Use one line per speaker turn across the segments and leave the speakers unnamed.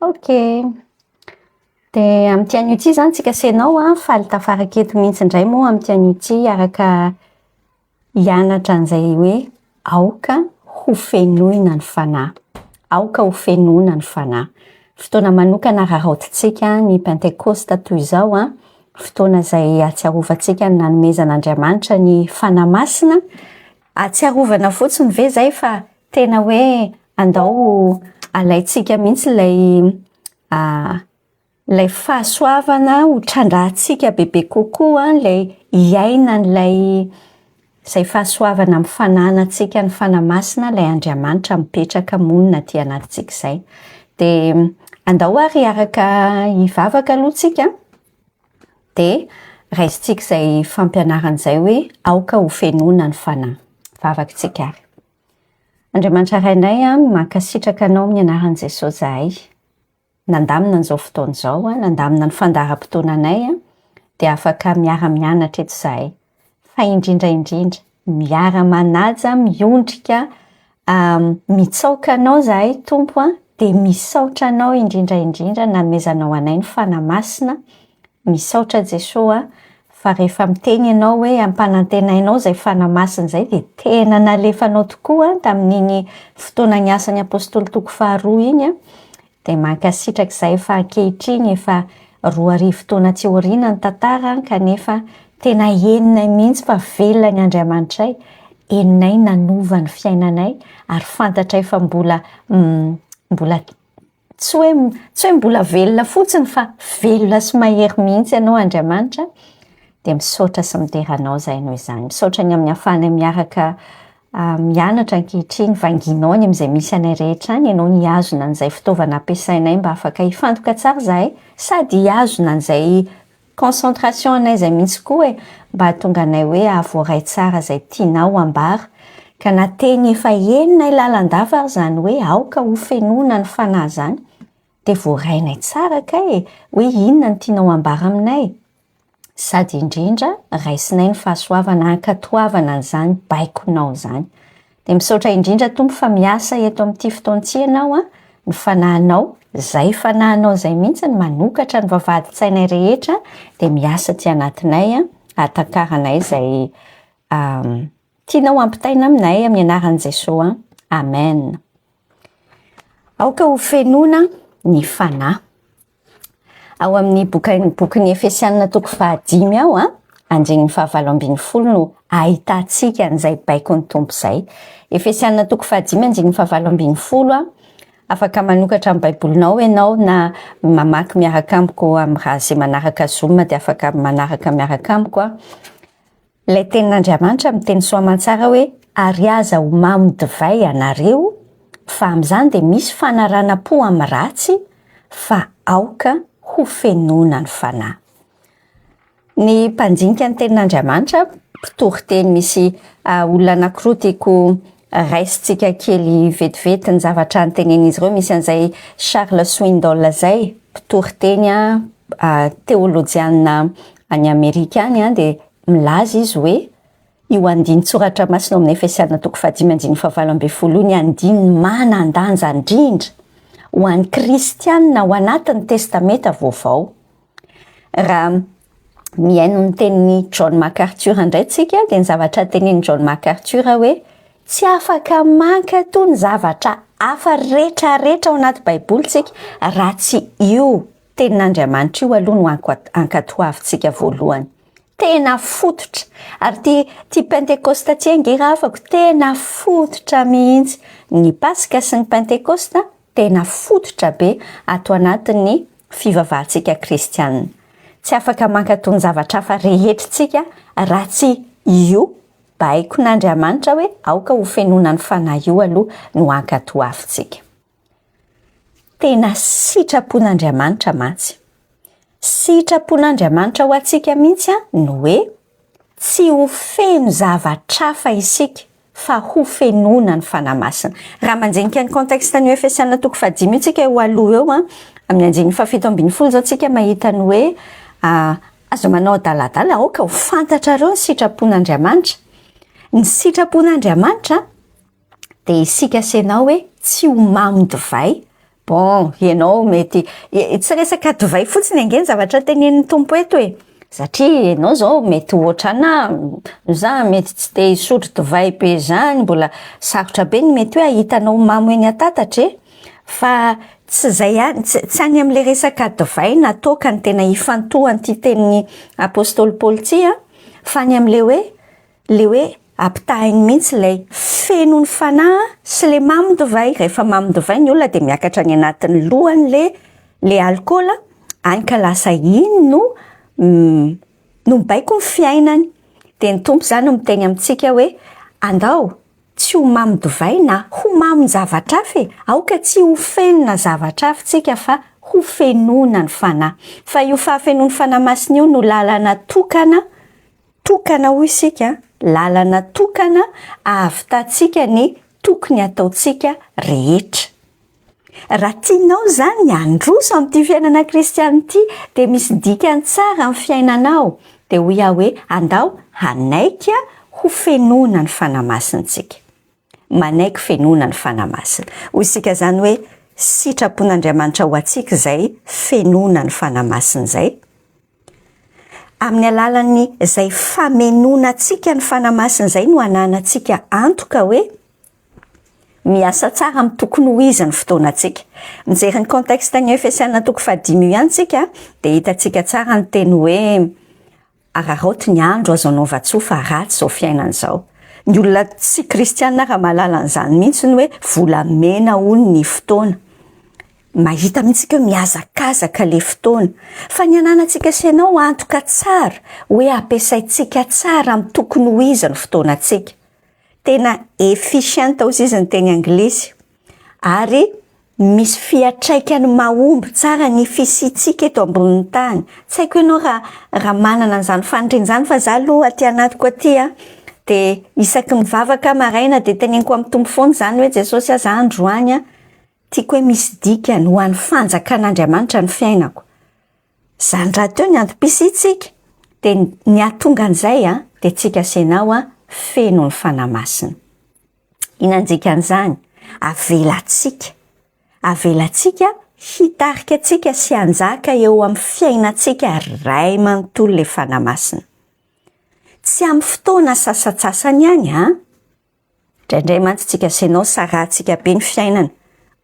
Ok. Dia amin'ity anio ity izany tsika sy ianao an, faly tafaraka eto mihitsy indray moa amin'ity anio ity hiaraka hianatra an'izay hoe aoka ho fenoina ny fanahy. Aoka ho fenoina ny fanahy. Fotoana manokana araraotintsika ny Pentekosta toy izao an, fotoana izay ahatsiarovantsika ny nanomezan'Andriamanitra ny Fanahy Masina. Ahatsiarovana fotsiny ve izay fa tena hoe andao alaintsika mihitsy ilay ilay fahasoavana ho trandrahantsika bebe kokoa, ilay hiainan'ilay izay fahasoavana amin'ny fananantsika ny Fanahy Masina, ilay Andriamanitra mipetraka monina aty anatintsika izay. Dia andao ary hiaraka hivavaka aloha tsika, dia raisintsika izay fampianarana izay hoe aoka ho fenoina ny Fanahy. Vavaka tsika ary. Andriamanitra Rainay a, mankasitraka Anao amin'ny anaran'i Jesosy izahay. Nandamina an'izao fotoana izao, nandamina ny fandaharam-potoananay, dia afaka miara-mianatra eto izahay. Fa indrindra indrindra, miara-manaja, miondrika, mitsaoka Anao izahay Tompo a, dia misaotra Anao indrindra indrindra nanomezanao anay ny Fanahy Masina. Misaotra Jesoa a, fa rehefa miteny ianao hoe ampanantenainao izay Fanahy Masina izay dia tena nalefanao tokoa tamin'iny fotoana niasan'ny Apostoly toko faharoa iny a, dia mankasitraka izahay fa ankehitriny efa 2000 taona aty aoriana ny tantara kanefa tena henonay mihitsy fa velona ny Andriamanitray, henonay nanova ny fiainanay ary fantatray fa mbola mbola Tsy hoe tsy hoe mbola velona fotsiny fa velona sy mahery mihitsy ianao Andriamanitra dia misaotra sy midera anao izahay noho izany. Misaotra ny amin'ny ahafahanay miaraka mianatra ankehitriny, vanginao any amin'izay misy anay rehetra any, ianao nihazona an'izay fitaovana ampiasainay mba afaka hifantoka tsara izahay sady hihazona an'izay Concentration anay izay mihitsy koa e, mba hahatonga anay hoe hahavoaray tsara izay tianao ambara, ka na teny efa henonay lalandava ary izany hoe aoka ho fenoina ny fanahy izany, dia voarainay tsara kay e, hoe inona no tianao ambara aminay? Sady indrindra raisinay ny fahasoavana hankatoavana an'izany baikonao izany. Dia misaotra indrindra Tompo fa miasa eto amin'ity fotoana ity Ianao an, ny Fanahinao, izay Fanahinao izay mihitsy no manokatra ny vavahadin-tsainay rehetra dia miasa aty anatinay an, hahatakaranay izay tianao hampitaina aminay amin'ny anaran'i Jesoa an. Amen. Aoka ho fenoina ny Fanahy. Ao amin'ny bokin'ny Efesianina toko fahadimy ao, andininy fahavalo ambin'ny folo no ahitantsika an'izay baikon'ny Tompo izay. Efesianina toko fahadimy andininy fahavalo ambin'ny folo, afaka manokatra ny Baibolinao ianao na mamaky miaraka amiko amin'ny raha izay manaraka Zoom dia afaka manaraka miaraka amiko. Ilay tenin'Andriamanitra miteny soa aman-tsara hoe ary aza ho mamo divay ianareo fa amin'izany dia misy fanaranam-po amin'ny ratsy fa aoka ho fenoina ny fanahy. Ny mpandinika ny tenin'Andriamanitra, mpitory teny misy olona anankiroa tiako raisintsika kely vetivety ny zavatra notenenin'izy ireo, misy an'izay Charles Swindoll izay, mpitory teny teolojianina any Amerika any dia milaza izy hoe io andinin-tsoratra masina ao amin'ny Efesiana toko fahadimy andininy fahavalo ambin'ny folo io ny andininy manan-danja indrindra ho an'ny kristianina ao anatin'ny Testamenta Vaovao. Raha mihaino ny tenin'i John MacArthur indray tsika dia ny zavatra tenenin'i John MacArthur hoe tsy afaka mankatò ny zavatra hafa rehetrarehetra ao anaty Baiboly tsika raha tsy io tenin'Andriamanitra io aloha no ankatoavintsika voalohany. Tena fototra. Ary ty ty Pentekosta ty ange rahavako tena fototra mihitsy. Ny Paska sy ny Pentekosta tena fototra be ato anatin'ny fivavahantsika kristianina. Tsy afaka mankatò ny zavatra hafa rehetra tsika raha tsy io baikon'Andriamanitra hoe aoka ho fenoina ny fanahy io aloha no ankatoavintsika. Tena sitrapon'Andriamanitra mantsy. Sitrapon'Andriamanitra ho antsika mihitsy ny hoe tsy ho feno zavatra hafa isika fa ho fenoina ny Fanahy Masina. Raha mandinika ny contexte an'io Efesiana toko fahadimy io tsika eo aloha eo, amin'ny andininy fahafito ambin'ny folo izao tsika mahita ny hoe aza manao adaladala, aoka ho fantatrareo ny sitrapon'Andriamanitra. Ny sitrapon'Andriamanitra dia isika sy ianao hoe tsy ho mamo divay. Bon, ianao mety, tsy resaka divay fotsiny ange ny zavatra tenenin'ny Tompo eto e! Satria ianao izao mety ho ohatranà, za mety tsy te hisotro divay be izany, mbola sarotra be ny mety hoe hahita anao mamo eny an-tatatra e! Fa tsy izay ihany, tsy any amin'ilay resaka divay na toaka no tena ifantohan'ity tenin'ny apostoly Paoly ity an, fa any amin'ilay hoe Le hoe ampitahainy mihitsy ilay feno ny fanahy sy le mamy divay, rehefa mamy divay ny olona dia miakatra any anatin'ny lohany le le alikaola, any ka lasa iny no no mibaiko ny fiainany, dia ny Tompo izany no miteny amintsika hoe andao tsy ho mamy divay na ho mamin-javatra hafa e, aoka tsy ho fenona zavatra hafa tsika fa ho fenoina ny fanahy, fa io fahafenoan'ny Fanahy Masina io no lalana tokana Tokana hoy isika, lalana tokana ahavitantsika ny tokony hataontsika rehetra. Raha tianao izany ny handroso amin'ity fiainana kristiana ity dia misy dikany tsara amin'ny fiainanao, dia hoy aho hoe andao hanaiky ho fenoina ny Fanahy Masintsika. Manaiky fenoina ny Fanahy Masina. Hoy isika izany hoe sitrapon'Andriamanitra ho antsika izay fenoina ny Fanahy Masina izay. Amin'ny alalan'ny izay famenoana antsika ny Fanahy Masina izay no ananantsika antoka hoe miasa tsara amin'ny tokony ho izy ny fotoanantsika. Mijery ny contexte ny Efesiana toko fahadimy io ihany tsika dia hitantsika tsara ny teny hoe araraoty ny andro azo anaovan-tsoa fa ratsy izao fiainana izao. Ny olona tsy kristiana raha mahalala an'izany mihitsy ny hoe volamena hono ny fotoana. Mahita mihitsy isika hoe mihazakazaka le fotoana. Fa ny ananantsika sy ianao antoka tsara hoe ampiasaintsika tsara amin'ny tokony ho izy ny fotoanantsika. Tena efficient hozy izy ny teny anglisy. Ary misy fiantraikany mahomby tsara ny fisiantsika eto ambonin'ny tany. Tsy haiko ianao raha raha manana an'izany faniriana izany fa za aloha aty anatiko aty a, dia isaky ny mivavaka aho maraina dia teneniko amin'ny Tompo foana izany hoe Jesosy a, za androany a, Tiako hoe misy dikany ho an'ny fanjakan'Andriamanitra ny fiainako. Izany rahateo ny antom-pisiantsika. Dia ny hahatonga an'izay dia tsika sy ianao feno ny Fanahy Masina. Inona ny dikan'izany? Avelantsika, avelantsika hitarika antsika sy hanjaka eo amin'ny fiainantsika ray manontolo ilay Fanahy Masina. Tsy amin'ny fotoana sasantsasany ihany an! Indraindray mantsy tsika sy ianao sarahantsika be ny fiainana.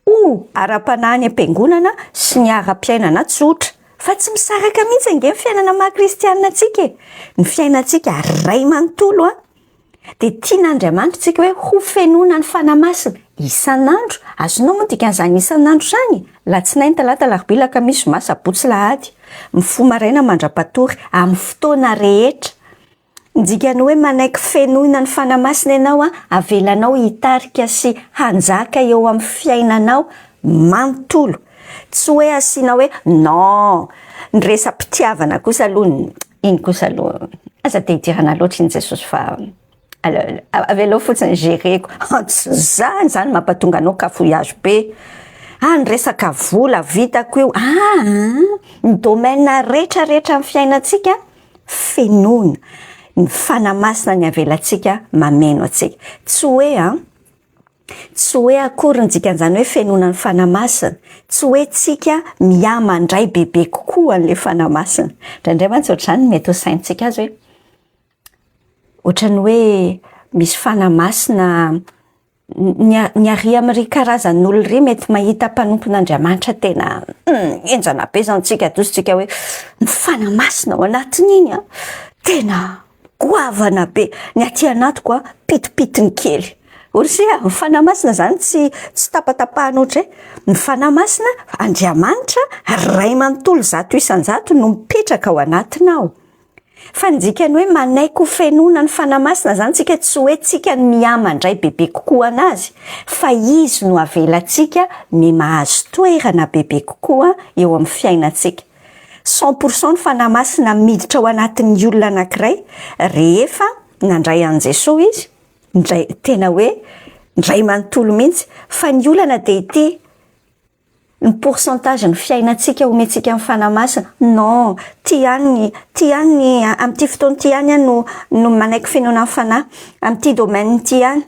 O! Ara-panahy any am-piangonana sy ny ara-piainana tsotra. Fa tsy misaraka mihitsy ange ny fiainana maha kristianina antsika e! Ny fiainantsika ray manontolo an! Dia tian'Andriamanitra tsika hoe ho fenoina ny Fanahy Masina isan'andro. Azonao moa ny dikan'izany isan'andro izany? Latsinainy, talata, alarobia, alakamisy, zoma, sabotsy, lahady. Mifoha maraina mandra-patory amin'ny fotoana rehetra. Ny dikan'ny hoe manaiky fenoina ny Fanahy Masina ianao an, avelanao hitarika sy hanjaka eo amin'ny fiainanao manontolo. Tsy hoe asiana hoe non, ny resa-pitiavana kosa aloha, iny kosa aloha, aza dia idirana loatra iny Jesosy fa avelao fotsiny gérer-ko. Tsy izany, izany mampatonga anao cafouillage be. Ah, ny resaka vola vitako io, aa, ny domaine rehetra rehetra amin'ny fiainantsika, fenoina, ny Fanahy Masina ny avelantsika mameno antsika. Tsy hoe an, tsy hoe akory ny dikan'izany hoe fenoina ny Fanahy Masina, tsy hoe tsika miha mandray bebe kokoa an'ilay Fanahy Masina. Indraindray mantsy ohatr'izany no mety ho saintsika azy hoe, ohatran'ny hoe misy Fanahy Masina Ny ny ary amin'ry karazan'olona ry mety mahita mpanompon'Andriamanitra tena henjana be zany tsika adosontsika hoe ny fanahy masina ao anatin'iny an, tena goavana be, ny aty anatiko an pitipitiny kely. Orse a, ny fanahy masina zany tsy tsy tapatapahana ohatray, ny fanahy masina Andriamanitra ray manontolo 100% no mipetraka ao anatinao. Fa ny dikan'ny hoe manaiky ho fenoina ny Fanahy Masina izany tsika tsy hoe tsika no miha mandray bebe kokoa an'Azy fa Izy no avelantsika miha mahazo toerana bebe kokoa eo amin'ny fiainantsika. 100% ny Fanahy Masina miditra ao anatin'ny olona anankiray rehefa nandray an'i Jesoa izy, ndray tena hoe ndray manontolo mihitsy. Fa ny olana dia ity, Ny pourcentage ny fiainantsika omentsika ny Fanahy Masina, non, ty ihany ny, ty ihany ny, amin'ity fotoana ity ihany aho no, no manaiky fenoina ny Fanahy, amin'ity domaine ity ihany.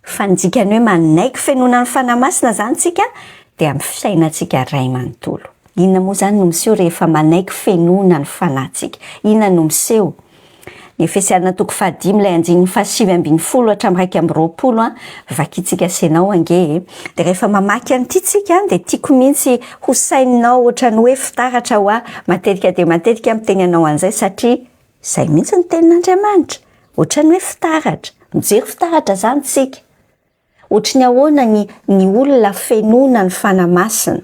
Fa ny dikan'ny hoe manaiky fenoina ny Fanahy Masina izany tsika, dia amin'ny fiainantsika ray manontolo. Inona moa izany no miseho rehefa manaiky fenoina ny fanahintsika? Inona no miseho? Ny Efesiana toko fahadimy ilay andininy fahasivy ambinifolo hatramin'ny 21 an, vakintsika sy ianao ange e. Dia rehefa mamaky an'ity tsika dia tiako mihitsy ho saininao ohatran'ny hoe fitaratra hoa, matetika dia matetika miteny anao an'izay satria izay mihitsy ny tenin'Andriamanitra. Ohatran'ny hoe fitaratra. Mijery fitaratra izany tsika. Ohatry ny ahoana ny ny olona fenoina ny Fanahy Masina?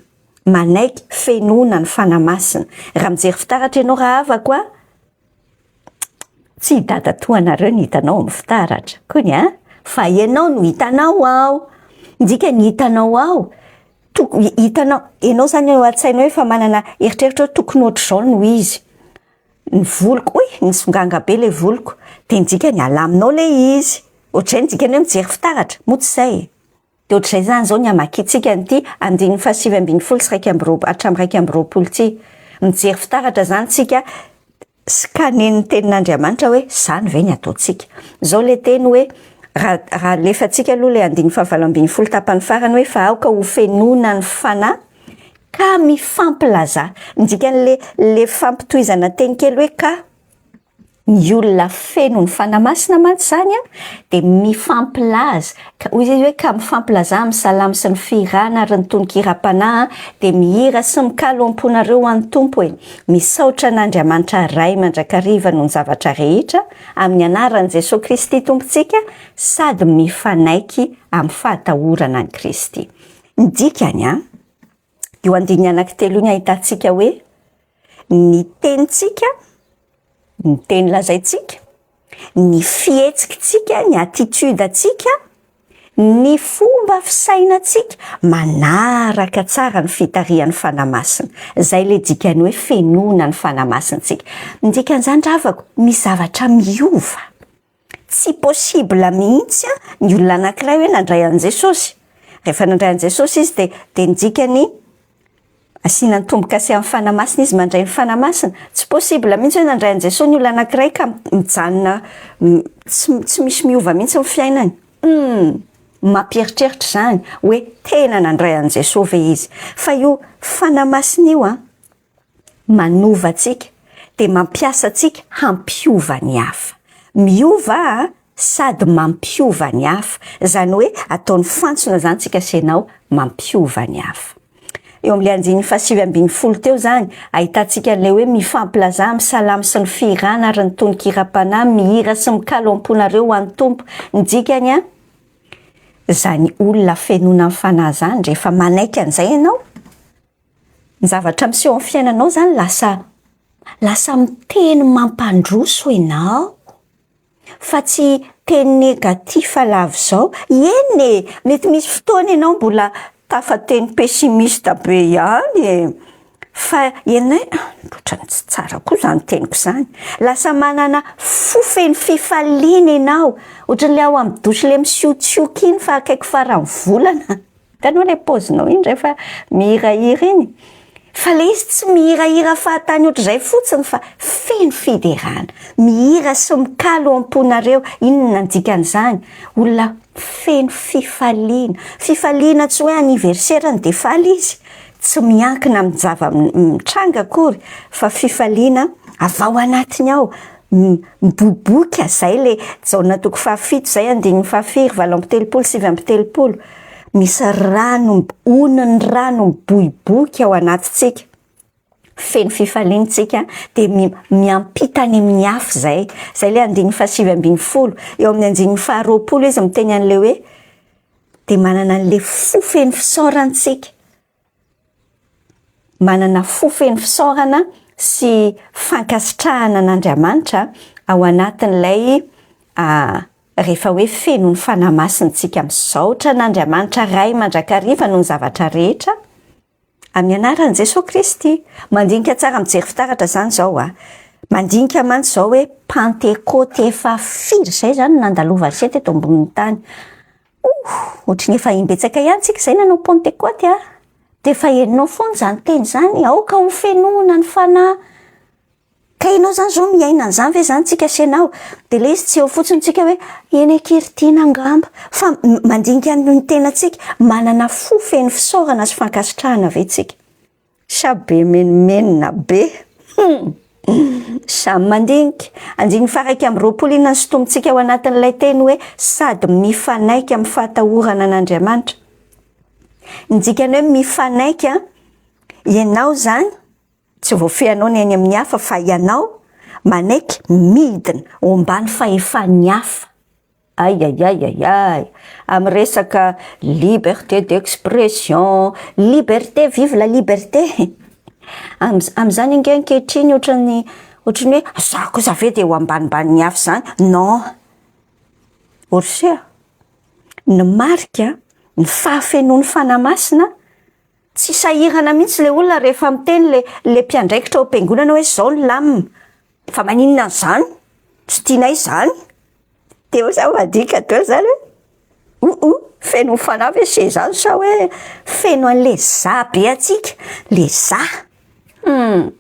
Manaiky fenoina ny Fanahy Masina. Raha mijery fitaratra ianao rahavako a, tsy i dadatoanareo no hitanao amin'ny fitaratra kony a, fa ianao no hitanao ao. Ny dikany hitanao ao, toko- hitanao, ianao izany ao an-tsainao efa manana eritreritra hoe tokony ohatr'izao no izy. Ny voloko, oy, nisonganga be le voloko, de ny dikany alaminao le izy, ohatr'izay ny dikany hoe mijery fitaratra, moa tsy zay e? De ohatr'izay zany zao ny hamakiantsika an'ity andininy faha 19 sy 21 hatramin'ny 21 ity, mijery fitaratra zany tsika, scanner-n'ny tenin'Andriamanitra hoe zany ve ny ataontsika? Zao le teny hoe raha raha alefantsika aloha le andininy faha 18 tapany farany hoe fa aoka ho fenoina ny fanahy Ka mifampilaza. Ny dikan'le le fampitohizana teny kely hoe ka, ny olona feno ny Fanahy Masina mantsy izany an, dia mifampilaza. Ka hoy izy hoe ka mifampilaza amin'ny salamo sy ny fihirana ary ny tononkiram-panahy dia mihira sy mikalo am-ponareo ho an'ny Tompo e. Misaotra an'Andriamanitra Ray mandrakariva noho ny zavatra rehetra, amin'ny anaran'i Jesoa Kristy Tompontsika, sady mifanaiky amin'ny fahatahorana an'i Kristy. Ny dikany an, io andininy anankitelo io ny ahitantsika hoe ny tenintsika, ny teny lazaintsika, ny fihetsikitsika, ny attitude-ntsika, ny fomba fisainantsika manaraka tsara ny fitarihan'ny Fanahy Masina. Izay ilay dikany hoe fenoina ny Fanahy Masintsika. Ny dikan'izany ravako, misy zavatra miova. Tsy possible mihitsy ny olona anankiray hoe nandray an'i Jesosy. Rehefa nandray an'i Jesosy izy dia dia ny dikany asiana ny tombo-kase amin'ny Fanahy Masina izy mandray ny Fanahy Masina. Tsy possible mihitsy hoe nandray an'i Jesosy ny olona anankiray ka mijanona tsy tsy misy miova mihitsy ny fiainany. Hum! Mampieritreritra izany hoe tena nandray an'i Jesosy ve izy. Fa io Fanahy Masina io an, manova antsika dia mampiasa antsika hampiova ny hafa. Miova sady mampiova ny hafa. Izany hoe ataony fantsona izany tsika sy ianao mampiova ny hafa. Eo amin'ilay andininy faha 19 teo izany, ahitantsika an'ilay hoe mifampilaza amin'ny salamo sy ny fihirana ary ny tononkiram-panahy, mihira sy mikalo am-ponareo ho an'ny Tompo. Ny dikany an, izany olona fenoina ny fanahy izany, rehefa manaiky an'izay ianao, Ny zavatra miseho amin'ny fiainanao zany lasa lasa miteny mampandroso ianao fa tsy teny négatif lava izao. Eny e, mety misy fotoana ianao mbola tafateny pessimiste be ihany e, fa ianao ohatran'ny tsy tsara koa izany teniko izany. Lasa manana fo feno fifaliana ianao, ohatran'ilay ao amin'ny douche ilay misiotsioka iny fa akaiky faran'ny volana. Hitanao ilay paozinao iny rehefa mihirahira iny? Fa ilay izy tsy mihirahira fahatany ohatr'izay fotsiny fa feno fiderana. Mihira sy mikalo ao am-ponareo. Inona ny dikan'izany? Olona feno fifaliana. Fifaliana tsy hoe anniversaire-ny dia faly izy. Tsy miankina amin'ny zava-mitranga akory fa fifaliana avy ao anatiny ao. Miboiboika, zay le Jaona toko fahafito zay andininy fahafiry, 38, 39. Misy rano, onin'ny rano miboiboika ao anatintsika. Feno fifaliana tsika dia miampita any amin'ny hafa zay. Zay le andininy faha 19. Eo amin'ny andininy faha 20 izy miteny an'le hoe dia manana an'le fo feno fisaorana tsika. Manana fo feno fisaorana sy fankasitrahana an'Andriamanitra ao anatin'ilay rehefa hoe feno ny Fanahy Masina isika. Misaotra an'Andriamanitra Ray mandrakariva noho ny zavatra rehetra amin'ny anaran'i Jesoa Kristy. Mandinika tsara mijery fitaratra izany izao a. Mandinika mantsy izao hoe Pantekoty efa firy izay izany no nandalovan'i se teto ambonin'ny tany. Ouh! Ohatry ny efa imbetsaka ihany tsika izay nanao Pantekoty a! Dia efa henonao foana izany teny izany, aoka ho fenoina ny fanahy. Ka ianao izany izao miaina an'izany ve izany tsika sy ianao? Dia ilay izy tsy eo fotsiny tsika hoe eny akia ry tiana angamba. Fa mandinika ny tenantsika, manana fo feno fisaorana sy fankasitrahana ve tsika? Sa be menomenona be? Hum! Samy mandinika. Andininy faha-21 inona no sintomintsika ao anatin'ilay teny hoe sady mifanaiky amin'ny fahatahorana an'Andriamanitra? Ny dikany hoe mifanaiky an, ianao izany tsy voafehinao ny any amin'ny hafa fa ianao manaiky midina ho ambany fahefan'ny hafa. Aiaiaiaiai! Amin'ny resaka liberté d'expression, liberté, vive la liberté! Amin'izany ange ankehitriny ohatran'ny ohatran'ny hoe za kosa ve dia ho ambanimbanin'ny hafa izany? Non! Orsia, ny marika, ny fahafenoan'ny Fanahy Masina, tsy sahirana mihitsy ilay olona rehefa miteny ilay ilay mpiandraikitra ao am-piangonana hoe izao ny lamina, fa maninona an'izany? Tsy tianay izany! Teo za mandika teo zany hoe oh oh feno fanahy ve se zany sa hoe feno an'le za be antsika, le za. Hum,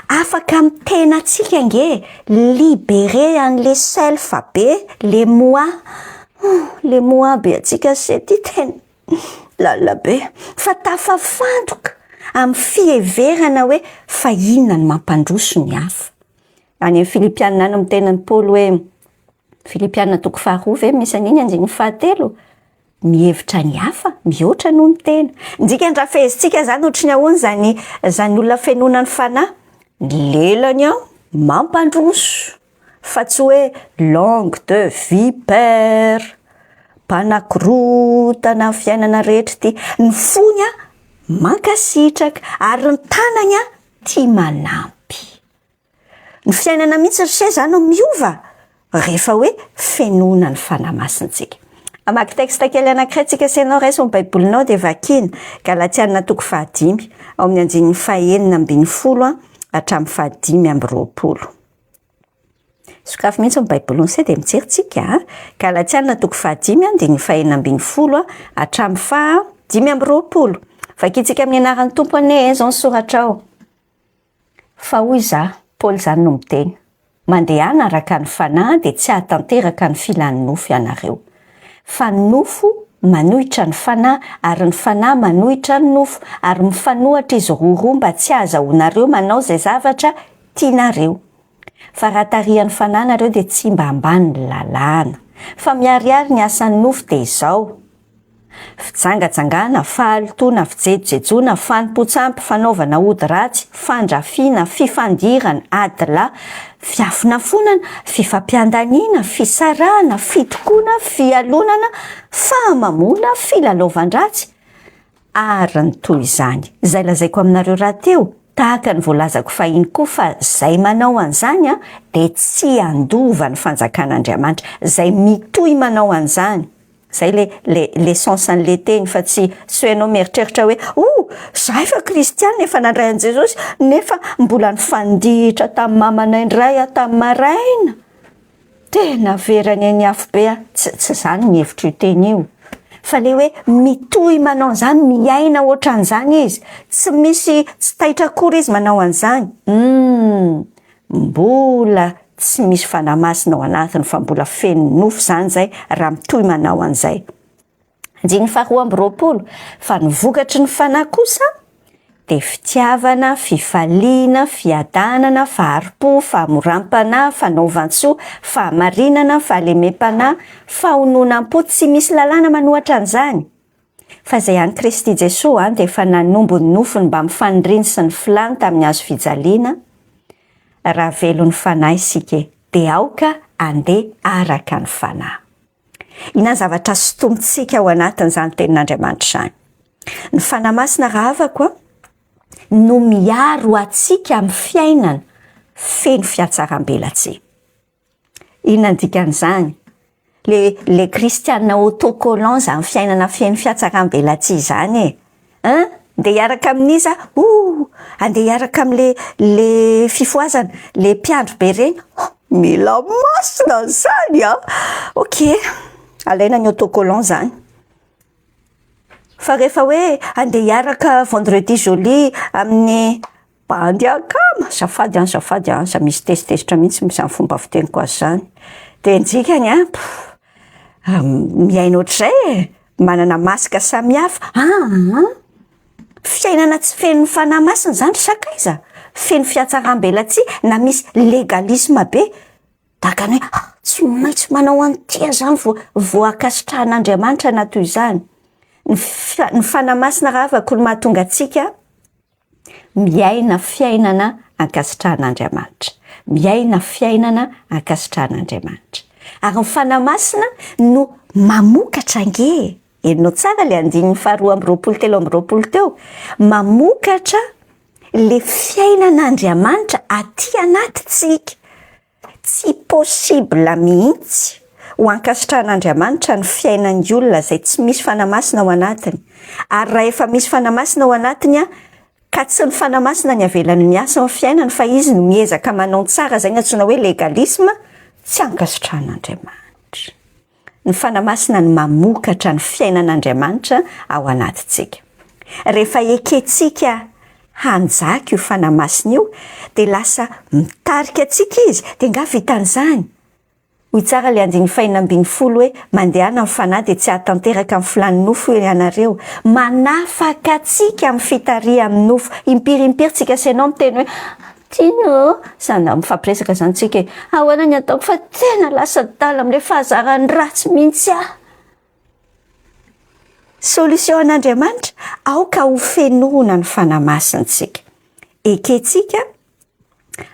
afaka mitena antsika ange e, libérer an'le self be, le moi, hum, le moi be antsika se ty tena lalina be, fa tafafantoka amin'ny fiheverana hoe fa inona no mampandroso ny hafa. Any amin'ny Filipiana any miteny an'i Paoly hoe, Filipiana toko faharoa ve misy an'iny andininy fahatelo? Mihevitra ny hafa mihoatra noho ny tena. Ny dikany raha fehezintsika izany ohatry ny ahoana izany izany olona fenoina ny fanahy? Ny lelany an mampandroso fa tsy hoe langue de vipère, mpanakorotana ny fiainana rehetra ity. Ny fony an mankasitraka ary ny tanany an tia manampy. Ny fiainana mihitsy ry se zany no miova rehefa hoe fenoina ny Fanahy Masintsika. Hamaky texte kely anankiray tsika sy ianao, raiso ny baibolinao dia vakiana, Galatiana toko fahadimy, ao amin'ny andininy fahenina ambinifolo hatramin'ny fahadimy amby roapolo. Sokafy mihitsy ny baibolin'i se dia mijery tsika a. Galatiana toko fahadimy andininy fahenina ambinifolo hatramin'ny fahadimy amby roapolo. Vakintsika amin'ny anaran'ny Tompo anie izao ny soratra ao. Fa hoy izaho, Paoly izany no miteny, Mandehana araka ny Fanahy dia tsy hahatanteraka ny filan'ny nofo ianareo. Fa ny nofo manohitra ny Fanahy ary ny Fanahy manohitra ny nofo, ary mifanohatra izy roroa mba tsy hahazahoanareo manao izay zavatra tianareo. Fa raha tarihan'ny Fanahy nareo dia tsy mba ambanin'ny lalàna. Fa miharihary ny asan'ny nofo dia izao, Fijangajangana, fahalotoana, fijejojejoana, fanompoan-tsampy, fanaovana ody ratsy, fandrafiana, fifandirana, adilahy, fiafonafonana, fifampiandaniana, fisarahana, fitokoana, fialonana, fahamamoana, filalaovan-dratsy, ary ny toy izany. Izay lazaiko aminareo rahateo, tahaka ny voalazako fahiny koa fa izay manao an'izany dia tsy handova ny fanjakan'Andriamanitra. Izay mitohy manao an'izany. Zay le le le sens an'le teny fa tsy tsy hoe ianao mieritreritra hoe oh za efa kristiana efa nandray an'i Jesosy nefa mbola nifandihitra tamin'ny mamanay indray aho tamin'ny maraina. Tena verany eny afobe aho. Tsy tsy zany ny hevitr'io teny io. Fa le hoe mitohy manao an'izany, miaina ohatran'izany izy. Tsy misy tsy taitra akory izy manao an'izany. Humm. Mbola tsy misy fanahy masina ao anatiny fa mbola feno nofo izany izay raha mitohy manao an'izay. Andininy faharoa amby roapolo, Fa ny vokatry ny fanahy kosa dia fitiavana, fifaliana, fiadanana, fahari-po, fahamoram-panahy, fanaovan-tsoa, fahamarinana, fahalemem-panahy, fahononam-po, tsy misy lalàna manohatra an'izany. Fa izay an'i Kristy Jesoa dia efa nanombo ny nofony mbamin'ny faniriany sy ny filàny tamin'ny hazo fijaliana, raha velon'ny Fanahy isika e, dia aoka handeha araka ny Fanahy. Inona ny zavatra sintomintsika ao anatin'izany tenin'Andriamanitra izany? Ny Fanahy Masina rahavako a, no miaro antsika amin'ny fiainana feno fihatsarambelatsihy. Inona ny dikan'izany? Le le kristiana autocollant zany fiainana feno fihatsaram-belatsihy zany e! Hein? Ndeha hiaraka amin'iza? Ouh! Andeha hiaraka amle le fifohazana, le mpiandry be reny? Oh! Mila masina zany an! Ok, alaina ny autocollant zany. Fa rehefa hoe andeha hiaraka vendredi joli amin'ny. Bandy akama! Azafady an, azafady an, aza misy tezitezitra mihitsy amin'izany fomba fiteniko azy izany. Dia ny dikany an, miaina ohatr'izay e, manana masque samihafa, aa! Fiainana tsy feno ny Fanahy Masina izany ry sakaiza, feno fihatsaram-belatsihy na misy legalisme be, tahaka ny hoe tsy maintsy manao an'ity aho izany vao vao ankasitrahan'Andriamanitra na toy izany. Ny fa- ny Fanahy Masina rahavako no mahatonga antsika miaina fiainana ankasitrahan'Andriamanitra. Miaina fiainana ankasitrahan'Andriamanitra. Ary ny Fanahy Masina no mamokatra ange e! Henonao tsara ilay andininy faharoa amby roapolo 23 teo. Mamokatra le fiainan'Andriamanitra aty anatintsika. Tsy possible mihitsy ho ankasitrahan'Andriamanitra ny fiainan'ny olona izay tsy misy Fanahy Masina ao anatiny. Ary raha efa misy Fanahy Masina ao anatiny an, ka tsy ny Fanahy Masina ny avelany miasa ao amin'ny fiainany fa izy no miezaka manao ny tsara, izay no antsoina hoe legalisme, tsy ankasitrahan'Andriamanitra. Ny Fanahy Masina no mamokatra ny fiainan'Andriamanitra ao anatintsika. Rehefa ekentsika hanjaka io Fanahy Masina io, dia lasa mitarika antsika izy, dia angaha vitan'izany? Hoy tsara ilay andininy fahenina ambin'ny folo hoe, Mandehana amin'ny Fanahy dia tsy hahatanteraka ny filàn'ny nofo ianareo. Manafaka antsika amin'ny fitarihan'ny nofo. Impiry impiry tsika sy ianao miteny hoe, Tiana ô! Zany mifampiresaka zany tsika e! Ahoana ny ataoko fa tena lasa adala amin'ilay fahazaran'ny ratsy mihitsy aho. Solution an'Andriamanitra, aoka ho fenoina ny Fanahy Masintsika. Ekentsika,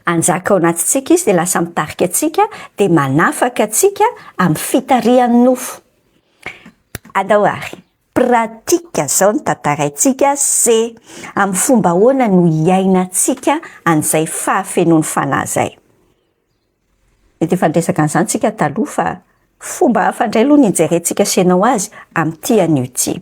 hanjaka ao anatintsika izy dia lasa mitarika antsika dia manafaka antsika amin'ny fitarihan'ny nofo. Andao ary. Pratique zao ny tantaraintsika se amin'ny fomba ahoana no hiainantsika an'izay fahafenoan'ny fanahy zay. Mety efa niresaka an'izany tsika taloha fa fomba hafa indray aloha ny hijerentsika sy ianao azy amin'ity anio ity.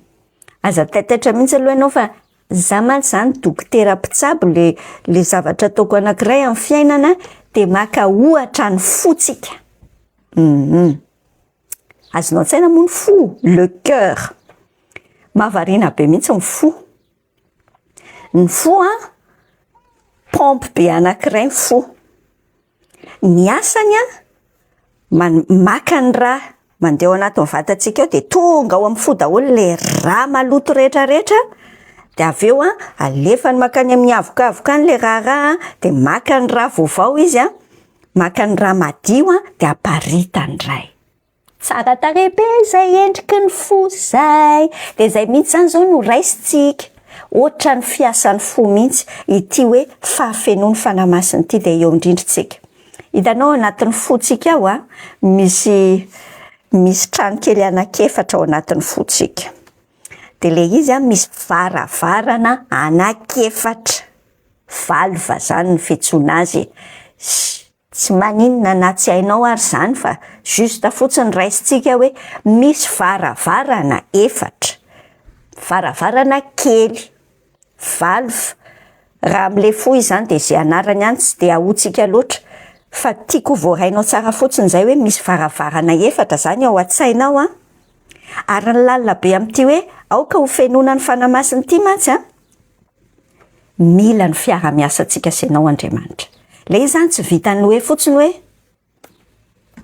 Aza taitaitra mihitsy aloha ianao fa za mantsy zany dokotera mpitsabo le le zavatra ataoko anankiray amin'ny fiainana dia maka ohatra ny fontsika. Azonao an-tsaina moa ny fo, le cœur. Mahavariana be mihitsy ny fo. Ny fo an, pompe be anankiray ny fo. Ny asany an, man- maka ny rà mandeha ao anatin'ny vatantsika ao de tonga ao amin'ny fo daholo le rà maloto rehetrarehetra, de avy eo an, alefany mankany amin'ny avokavoka any le raharaha de maka ny rà vaovao izy an, maka ny rà madio an, de aparitany indray. Tsara tarehy be izay endriky ny fo zay. De zay mihitsy zany zao no raisintsika. Ohatran'ny fiasan'ny fo mihitsy ity hoe fahafenoan'ny Fanahy Masina ity dia eo indrindra tsika. Hitanao ao anatin'ny fontsika ao an, misy misy trano kely anankiefatra ao anatin'ny fontsika. De le izy an misy varavarana anankiefatra. Valve zany ny fiantsoana azy e. Tsy maninona na tsy hainao ary izany fa juste fotsiny raisintsika hoe misy varavarana efatra, varavarana kely, valve, raha amin'ilay fo izany dia izay anarany ihany tsy dia ahoantsika loatra fa tiako ho voarainao tsara fotsiny izay hoe misy varavarana efatra izany ao an-tsainao an, ary ny lalina be amin'ity hoe aoka ho fenoina ny Fanahy Masina ity mantsy an, Mila ny fiara-miasantsika sy ianao Andriamanitra. Ilay izy izany tsy vitan'ny hoe fotsiny hoe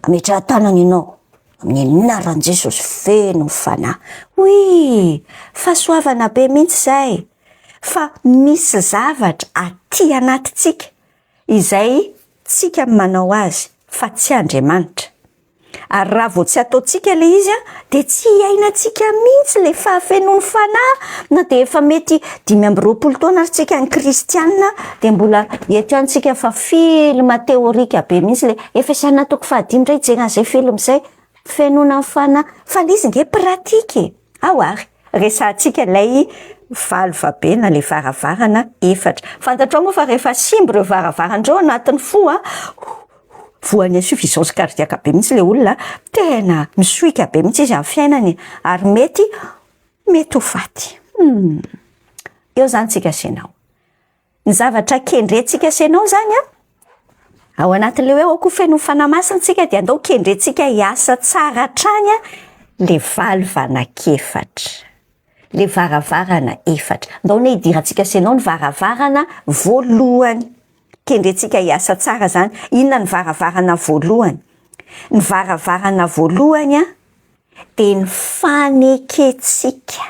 ametraha tanana ianao amin'ny anaran'i Jesosy feno fanahy. Oui, fahasoavana be mihitsy izay. Fa misy zavatra aty anatintsika izay tsika no manao azy fa tsy Andriamanitra. Ary raha vao tsy ataontsika ilay izy an, dia tsy hiainantsika mihitsy ilay fahafenoan'ny fanahy, na dia efa mety 25 taona ary tsika ny kristiana, dia mbola eto ihany tsika fa film théorique be mihitsy ilay Efesiana toko fahadimy indray hijery an'izay film izay, fenoana ny fanahy, fa ilay izy nge pratique e! Ao ary, resahantsika ilay valve be na ilay varavarana efatra. Fantatrao moa fa rehefa simba ireo varavarana ireo anatin'ny fo an, voan'ny insuffisance cardiaque be mihitsy ilay olona, tena misohika be mihitsy izy amin'ny fiainany ary mety mety ho faty. Hum. Eo izany tsika sy ianao. Ny zavatra kendrentsika sy ianao izany an, ao anatin'ilay hoe aoka ho feno ny Fanahy Masina tsika dia andao kendrentsika hiasa tsara hatrany an, le valve anankiefatra. Le varavarana efatra. Ndao anie hidirantsika sy ianao ny varavarana voalohany. Kendrentsika hiasa tsara zany. Inona ny varavarana voalohany? Ny varavarana voalohany an, dia ny fanekentsika.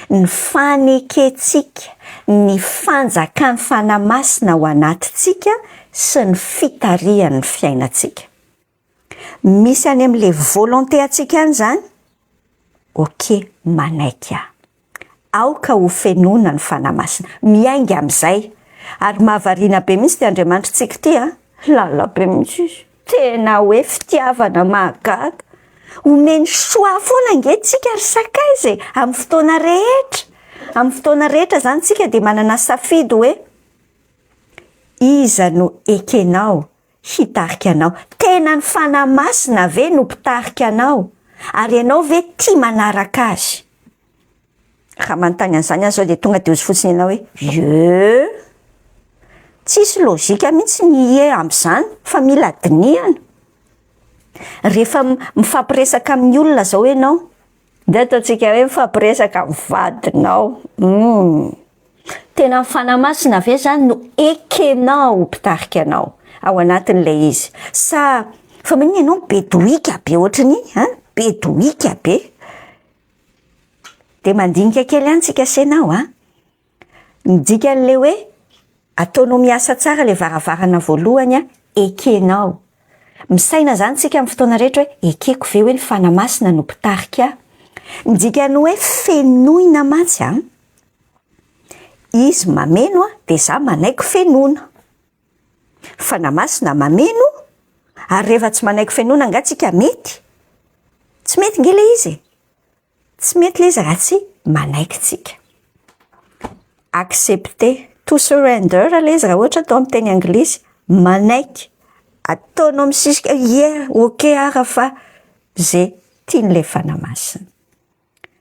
Ny fanekentsika ny fanjakan'ny Fanahy Masina ao anatintsika sy ny fitarihany ny fiainantsika. Misy any amin'ilay volonté antsika any izany, ok, manaiky aho. Aoka ho fenoina ny Fanahy Masina. Miainga amin'izay. Ary mahavariana be mihitsy ity Andriamanitritsika ity an! Lalina be mihitsy izy. Tena hoe fitiavana mahagaga. Omeny choix foana ange tsika ry sakaiza e! Amin'ny fotoana rehetra. Amin'ny fotoana rehetra izany tsika dia manana safidy hoe iza no ekenao hitarika anao. Tena ny Fanahy Masina ve no mpitarika anao? Ary ianao ve tia manaraka azy? Raha manontany an'izany aho izao dia tonga dia hozy fotsiny ianao hoe ie. Tsisy lojika mihitsy ny ie amin'izany fa mila dinihana. Rehefa mifampiresaka amin'ny olona izao ianao, dia ataontsika hoe mifampiresaka amin'ny vadinao. Hum. Tena ny Fanahy Masina ve izany no ekenao ho mpitarika anao ao anatin'ilay izy? Sa fa maninona ianao be dohika be ohatran'ny an? Be dohika be. Dia mandinika kely ihany tsika sy ianao an. Ny dikan'ilay hoe ataonao miasa tsara ilay varavarana voalohany an, ekenao. Misaina izany tsika amin'ny fotoana rehetra hoe ekeko ve hoe ny Fanahy Masina no mpitarika ahy? Ny dikan'ny hoe fenoina mantsy an, izy mameno an, dia za manaiky fenoina. Fanahy Masina mameno, ary rehefa tsy manaiky fenoina angaha tsika mety? Tsy mety nge ilay izy e! Tsy mety ilay izy raha tsy manaiky tsika. Accepter, to surrender ilay izy raha ohatra atao amin'ny teny anglisy, manaiky, ataonao misisika, ie, ok ara fa ze tian'ilay Fanahy Masina.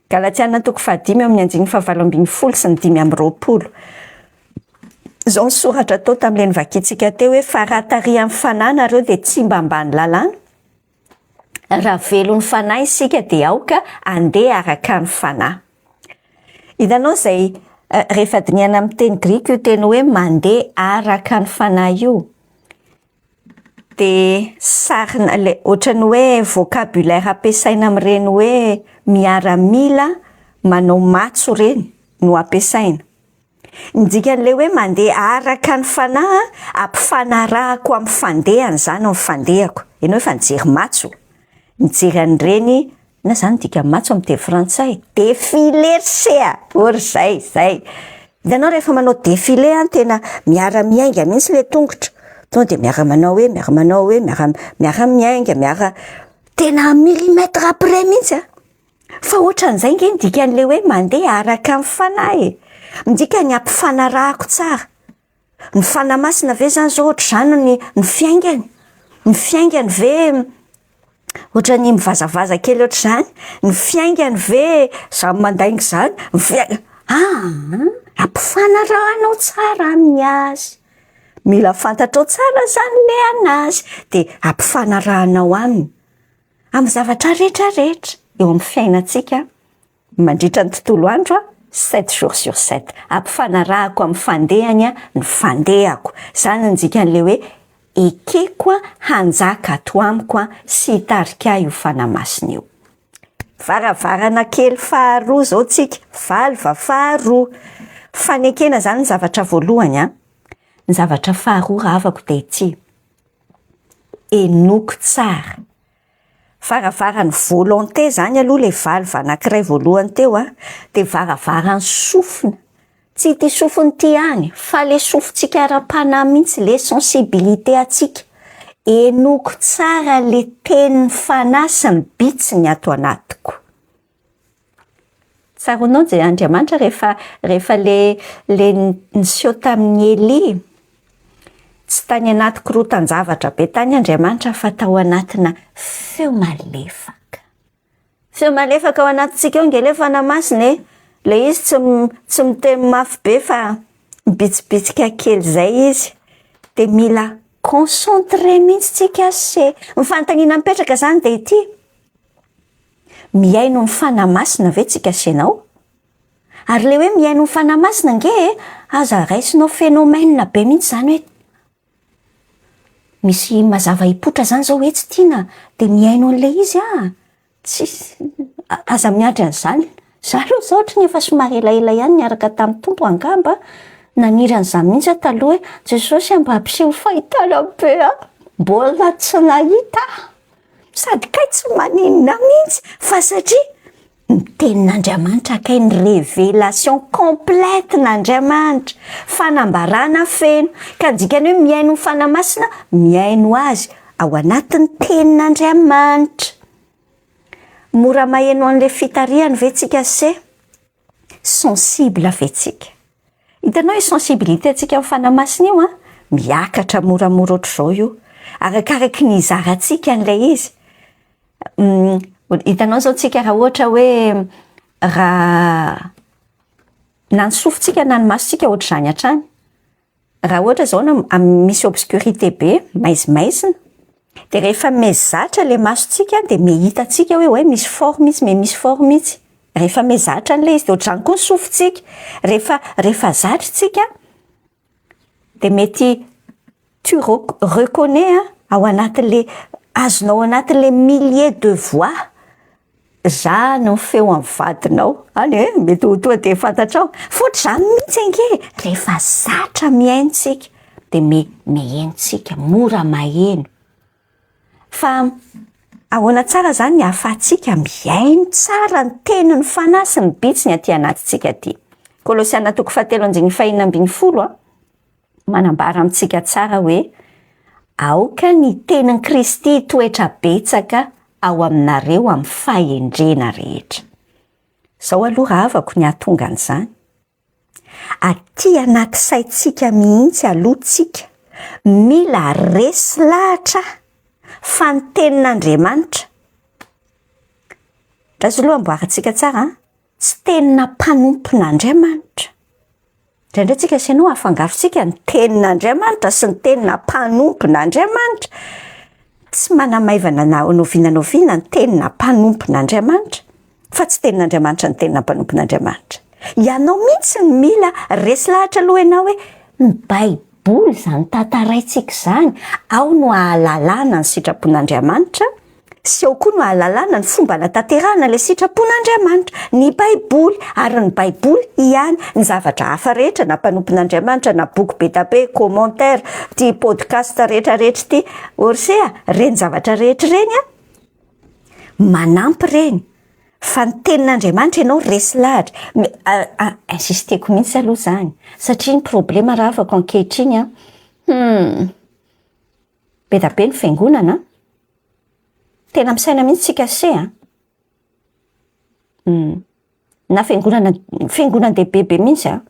Galatiana toko fahadimy eo amin'ny andininy fahavalo ambin'ny folo sy ny 25. Izao ny soratra tao tamin'ilay novakintsika teo hoe fa raha tarihan'ny Fanahy nareo dia tsy mba ambany lalàna. Raha velon'ny Fanahy isika dia aoka handeha araka ny Fanahy. Hitanao izay rehefa dinihana amin'ny teny grika io teny hoe mandeha araka ny Fanahy io dia sarina ilay ohatran'ny hoe vocabulaire ampiasaina amin'ireny hoe miaramila manao matso ireny no ampiasaina. Ny dikan'ilay hoe mandeha araka ny Fanahy, ampifanarahako amin'ny fandehany izany ny fandehako. Ianao efa nijery matso? Nijery an'ireny, inona izany ny dikan'ny matso amin'ny teny frantsay? Défilé ry se a! Ô ry zay, zay. Hitanao rehefa manao défilé an, tena miara-miainga mihitsy ilay tongotra. Tonga dia miara-manao hoe, miara-manao hoe, miara, miara-miainga, miara, tena millimètre près mihitsy an! Fa ohatran'izay nge ny dikan'ilay hoe mandeha araka ny fanahy e! Midika ny ampifanarahako tsara. Ny fanahy masina ve zany zao ohatr'izany ny ny fiaingany? Ny fiaingany ve ohatran'ny mivazavaza kely ohatr'izany? Ny fiaingany ve zany mandainga izany? Ny fiaing- aa ampifanarahanao tsara amin'ny azy. Mila fantatrao tsara zany le an'azy de ampifanarahanao aminy. Amin'ny zavatra rehetra rehetra eo amin'ny fiainantsika mandritra ny tontolo andro, sept jours sur sept, ampifanarahako amin'ny fandehany ny fandehako. Izany no dikan'ilay hoe ekeko hanjaka ato amiko sy hitarika ahy io Fanahy Masina io. Varavarana kely faharoa izao tsika, valve faharoa. Fanekena izany ny zavatra voalohany an. Ny zavatra faharoa rahavako dia ity. Henoko tsara. Varavaran'ny volonté zany aloha le valve anankiray voalohany teo a, de varavaran'ny sofina, tsy ity sofina ity ihany fa le sofintsika ara-panahy mihitsy, le sensibilité antsika, henoko tsara le tenin'ny fanahy sy ny bitsiny ato anatiko. Tsaroanao je Andriamanitra rehefa rehefa le le niseho tamin'i Elia, tsy tany anaty korotan-javatra be tany Andriamanitra fa tao anatina feo malefaka. Feo malefaka ao anatintsika ao nge le Fanahy Masina e, le izy tsy tsy miteny mafy be fa mibitsibitsika kely zay izy, de mila concentré mihitsy tsika se. Ny fanontaniana mipetraka zany de ity, Mihaino ny Fanahy Masina ve tsika sy ianao? Ary ilay hoe mihaino ny Fanahy Masina ange e, aza raisinao phénomène be mihitsy izany hoe misy mazava hipoitra izany izao etsy tiana dia mihaino an'ilay izy aho. Tsisy, aza miandry an'izany. Za aloha zao ohatry ny efa somary elaela ihany niaraka tamin'ny Tompo angamba, naniry an'izany mihitsy aho taloha hoe Jesosy a mba ampiseho fahitana be aho, mbola tsy nahita aho, sady kay tsy maninona mihitsy fa satria ny tenin'Andriamanitra kay ny révélation complète n'Andriamanitra, fanambarana feno, ka ny dikany hoe mihaino ny Fanahy Masina, mihaino Azy ao anatin'ny tenin'Andriamanitra. Mora maheno an'ilay fitarihany ve tsika se sensible ve tsika? Hitanao io sensibilité antsika amin'ny Fanahy Masina io an, miakatra moramora ohatr'izao io, arakaraky ny hizarantsika an'ilay izy. Hitanao izao tsika raha ohatra hoe raha na ny sofintsika na ny masontsika ohatr'izany hatrany. Raha ohatra izao na misy obscurité be, maizimaizina, dia rehefa mizatra ilay masontsika dia mihita antsika hoe oay misy forme izy, misy forme izy. Rehefa mizatra an'ilay izy dia ohatr'izany koa ny sofintsika. Rehefa rehefa zatra isika dia mety tu reconnais ao anatin'ilay azonao ao anatin'ilay milliers de voix Za no feo amin'ny vadinao any e, mety ho tonga dia fantatrao. Fa ohatr'izany mihitsy ange e, rehefa zatra mihaino tsika dia me- miheno tsika, mora maheno. Fa ahoana tsara zany ny ahafahantsika mihaino tsara ny tenin'ny Fanahy sy ny bitsiny aty anatintsika aty. Kolosiana toko fahatelo andininy fahenina ambin'ny folo a. Manambara amintsika tsara hoe, Aoka ny tenin'i Kristy hitoetra betsaka ao aminareo amin'ny fahendrena rehetra. Izao aloha rahavako ny hahatonga an'izany. Aty anaty saintsika mihitsy aloha tsika mila resy lahatra fa ny tenin'Andriamanitra, Andraso aloha amboarintsika tsara an, tsy tenina mpanompon'Andriamanitra. Indraindray tsika sy ianao afangarontsika ny tenin'Andriamanitra sy ny tenina mpanompon'Andriamanitra. Tsy manamaivana na oviana na oviana ny tenina mpanompon'Andriamanitra, fa tsy tenin'Andriamanitra ny tenina mpanompon'Andriamanitra. Ianao mihitsy no mila resy lahatra aloha ianao hoe ny Baiboly izany tantaraintsika izany, ao no ahalalana ny sitrapon'Andriamanitra, Sy ao koa no ahalalana ny fomba anatanterahana ilay sitrapon'Andriamanitra, ny Baiboly, ary ny Baiboly ihany, ny zavatra hafa rehetra, na mpanompon'Andriamanitra, na boky be da be, commentaire, ity podcast rehetra rehetra ity, Orsea, ireny zavatra rehetra ireny an, manampy ireny, fa ny tenin'Andriamanitra ianao resy lahatra, insisteko mihitsy aloha izany, satria ny problema rahavako ankehitriny an, hum, be da be ny fiangonana an, Tena misaina mihitsy tsika se a! Na fiangonana fiangonan-dehibe be mihitsy a!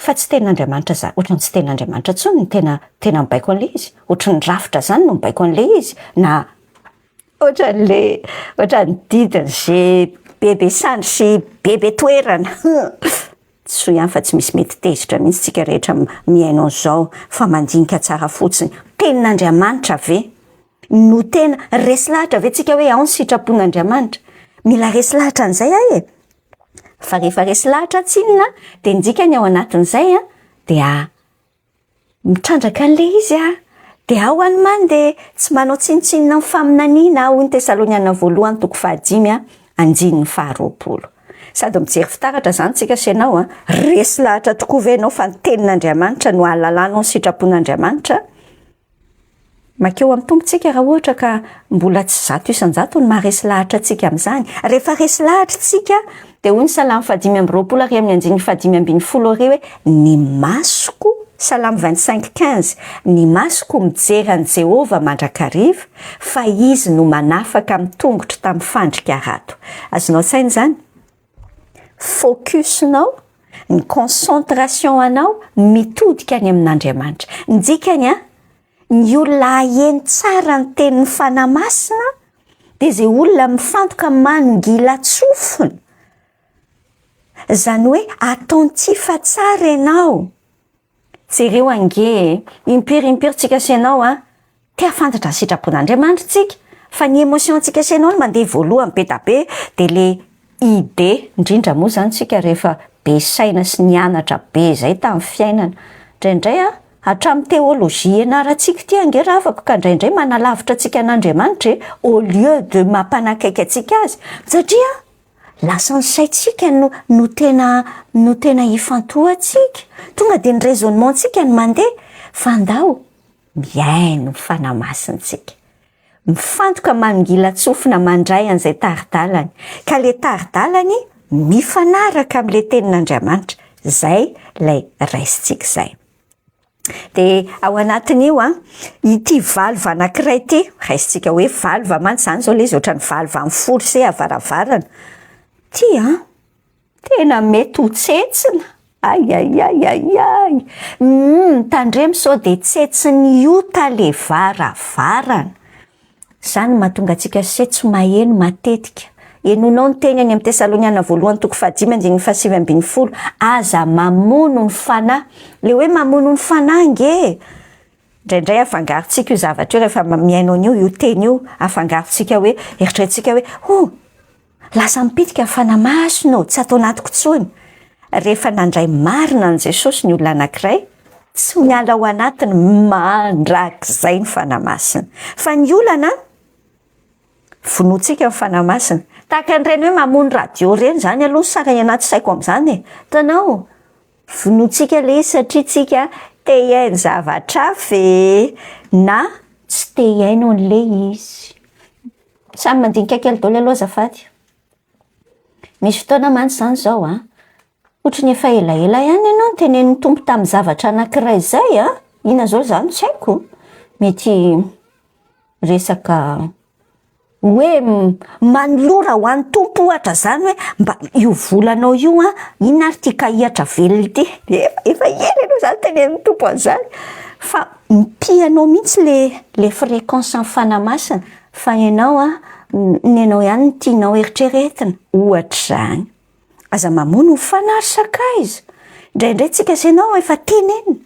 Fa tsy tenin'Andriamanitra za, ohatran'ny tsy tenin'Andriamanitra intsony ny tena tena mibaiko an'ilay izy, ohatran'ny rafitra zany no mibaiko an'ilay izy, na ohatran'le ohatran'ny didin'ny ze bebe sandry sy bebe toerana. Soa ihany fa tsy misy mety tezitra mihitsy tsika rehetra mihaino an'izao fa mandinika tsara fotsiny. Tenin'Andriamanitra ve no tena resy lahatra ve tsika hoe ao ny sitrapon'Andriamanitra? Mila resy lahatra an'izay aho e! Fa rehefa resy lahatra tsinona dia ny dikany ao anatin'izay dia Mitrandraka an'ilay izy aho, dia ao any mandeha, tsy manao tsinontsinona amin'ny faminaniana aho, hoy ny Tesaloniana voalohany toko fahadimy andininy faharoapolo. Sady mijery fitaratra izany tsika sy ianao an, resy lahatra tokoa ve ianao fa ny tenin'Andriamanitra no ahalalanao ny sitrapon'Andriamanitra? Mankeo amin'ny Tompo tsika raha ohatra ka mbola tsy 100% ny maha resy lahatra antsika amin'izany. Rehefa resy lahatra tsika dia hoy ny Salamo faha-25 ary amin'ny andininy faha-15 ary hoe ny masoko, Salamo 25, 15, ny masoko mijery an'i Jehovah mandrakariva fa Izy no manafaka amin'ny tongotro tamin'ny fandrika harato. Azonao an-tsaina izany? Focus-nao, ny concentration anao mitodika any amin'Andriamanitra. Ny dikany an, ny olona haheno tsara ny tenin'ny Fanahy Masina dia izay olona mifantoka manongilan-tsofina. Izany hoe attentif tsara ianao. Jereo ange e! Impiry impiry tsika sy ianao an, te hahafantatra ny sitrapon'Andriamanitra tsika, fa ny émotion tsika sy ianao no mandeha voalohany be da be, de le idée, indrindra moa zany tsika rehefa be saina sy nianatra be izay tamin'ny fiainana. Indraindray an, hatramin'ny théologie ianarantsika ity ange ravako ka indraindray manalavitra antsika an'Andriamanitra e, au lieu de mampanakaiky antsika azy, satria lasa ny saintsika no no tena no tena ifantohantsika, tonga dia ny raisonnement-tsika no mandeha, fa ndao mihaino ny Fanahy Masintsika. Mifantoka manongilan-tsofina mandray an'izay tari-dalany. Ka le tari-dalany mifanaraka amin'le tenin'Andriamanitra. Zay lay raisintsika izay. De ao anatin'io an, ity valve anankiray ity, raisintsika hoe valve mantsy zany zao le izy ohatran'ny valve mi-forcer varavarana. Ty an, Tena mety ho tsentsina. Aiaiaiaiai! Humm, tandremo sao dia tsentsin'ny ota le varavarana. Zany no mahatonga antsika se tsy maheno matetika. Henoinao ny teny any amin'ny Tesaloniana voalohany toko fahadimy andininy fahasivy ambin'ny folo, aza mamono ny fanahy. Le hoe mamono ny fanahy ange e! Indraindray afangarontsika io zavatra io rehefa mihaino an'io, io teny io, afangarontsika hoe, eritreretintsika hoe, oh! Lasa mipitika ny Fanahy Masina ô, tsy ato anatiko intsony. Rehefa nandray marina an'i Jesosy ny olona anankiray, tsy miala ao anatiny mandrakizay ny Fanahy Masina. Fa ny olana, vonointsika ny Fanahy Masina. Tahaka an'ireny hoe mamono radio ireny izany aloha ny sarany anaty saiko amin'izany e. Hitanao? Vonointsika ilay izy satria tsika te hihaino zavatra hafa e! Na tsy te hihaino an'ilay izy. Samy mandinika kely daholo aloha azafady. Misy fotoana mantsy izany izao an, ohatry ny efa elaela ihany ianao notenenin'ny Tompo tamin'ny zavatra anankiray izay an, inona izao izany tsy haiko, mety resaka hoe manolora ho an'ny Tompo ohatra izany hoe mba io volanao io an, inona ary ity kahihatra velona ity, efa ela ianao izany notenenin'ny Tompo an'izany fa mipihanao mihitsy le le fréquence ny Fanahy Masina fa ianao an, ny anao ihany no tianao eritreretina, ohatr'izany. Aza mamono ny fanahy ry sakaiza. Indraindray tsika sy ianao efa tenenina,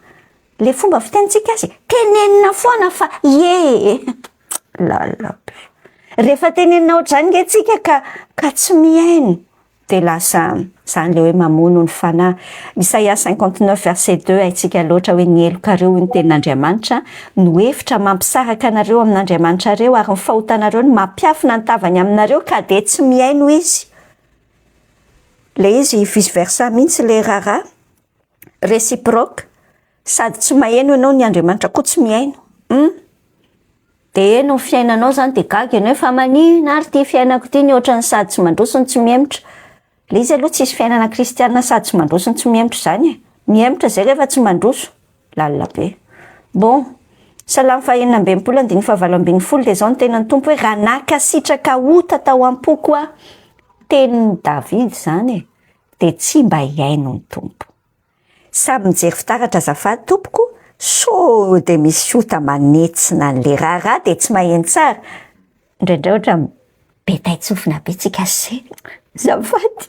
le fomba fitenintsika azy, tenenina foana fa ie, lalina be. Rehefa tenenina ohatr'izany nge tsika ka ka tsy mihaino. Dia lasa izany ilay hoe mamono ny fanahy. Isaia 59 verset 2, haintsika loatra hoe ny helokareo hoy ny tenin'Andriamanitra no efitra mampisaraka anareo amin'Andriamanitrareo ary ny fahotanareo no mampiafina ny tavany aminareo ka dia tsy mihaino izy. Ilay izy vice versa mihitsy ilay raharaha, réciproque, sady tsy maheno ianao ny Andriamanitra koa tsy mihaino. Hum. Dia eny ny fiainanao zany dia gaga ianao hoe fa manina ary ity fiainako ity ny ohatran'ny sady tsy mandroso no tsy mihemotra. Ilay izy aloha tsisy fiainana kristiana sady tsy mandroso no tsy mihemotra izany e. Mihemotra izay rehefa tsy mandroso. Lalina be. Bon. Salamo faha-66 andininy faha-18 dia izao ny tenin'ny Tompo hoe raha nankasitraka ota tao am-poko aho, tenin'i Davida izany e, dia tsy mba hihaino ny Tompo. Samy mijery fitaratra azafady tompoko sao dia misy ota manetsina an'le raharaha dia tsy maheno tsara, indraindray ohatra be tain-tsofina be tsika se, azafady,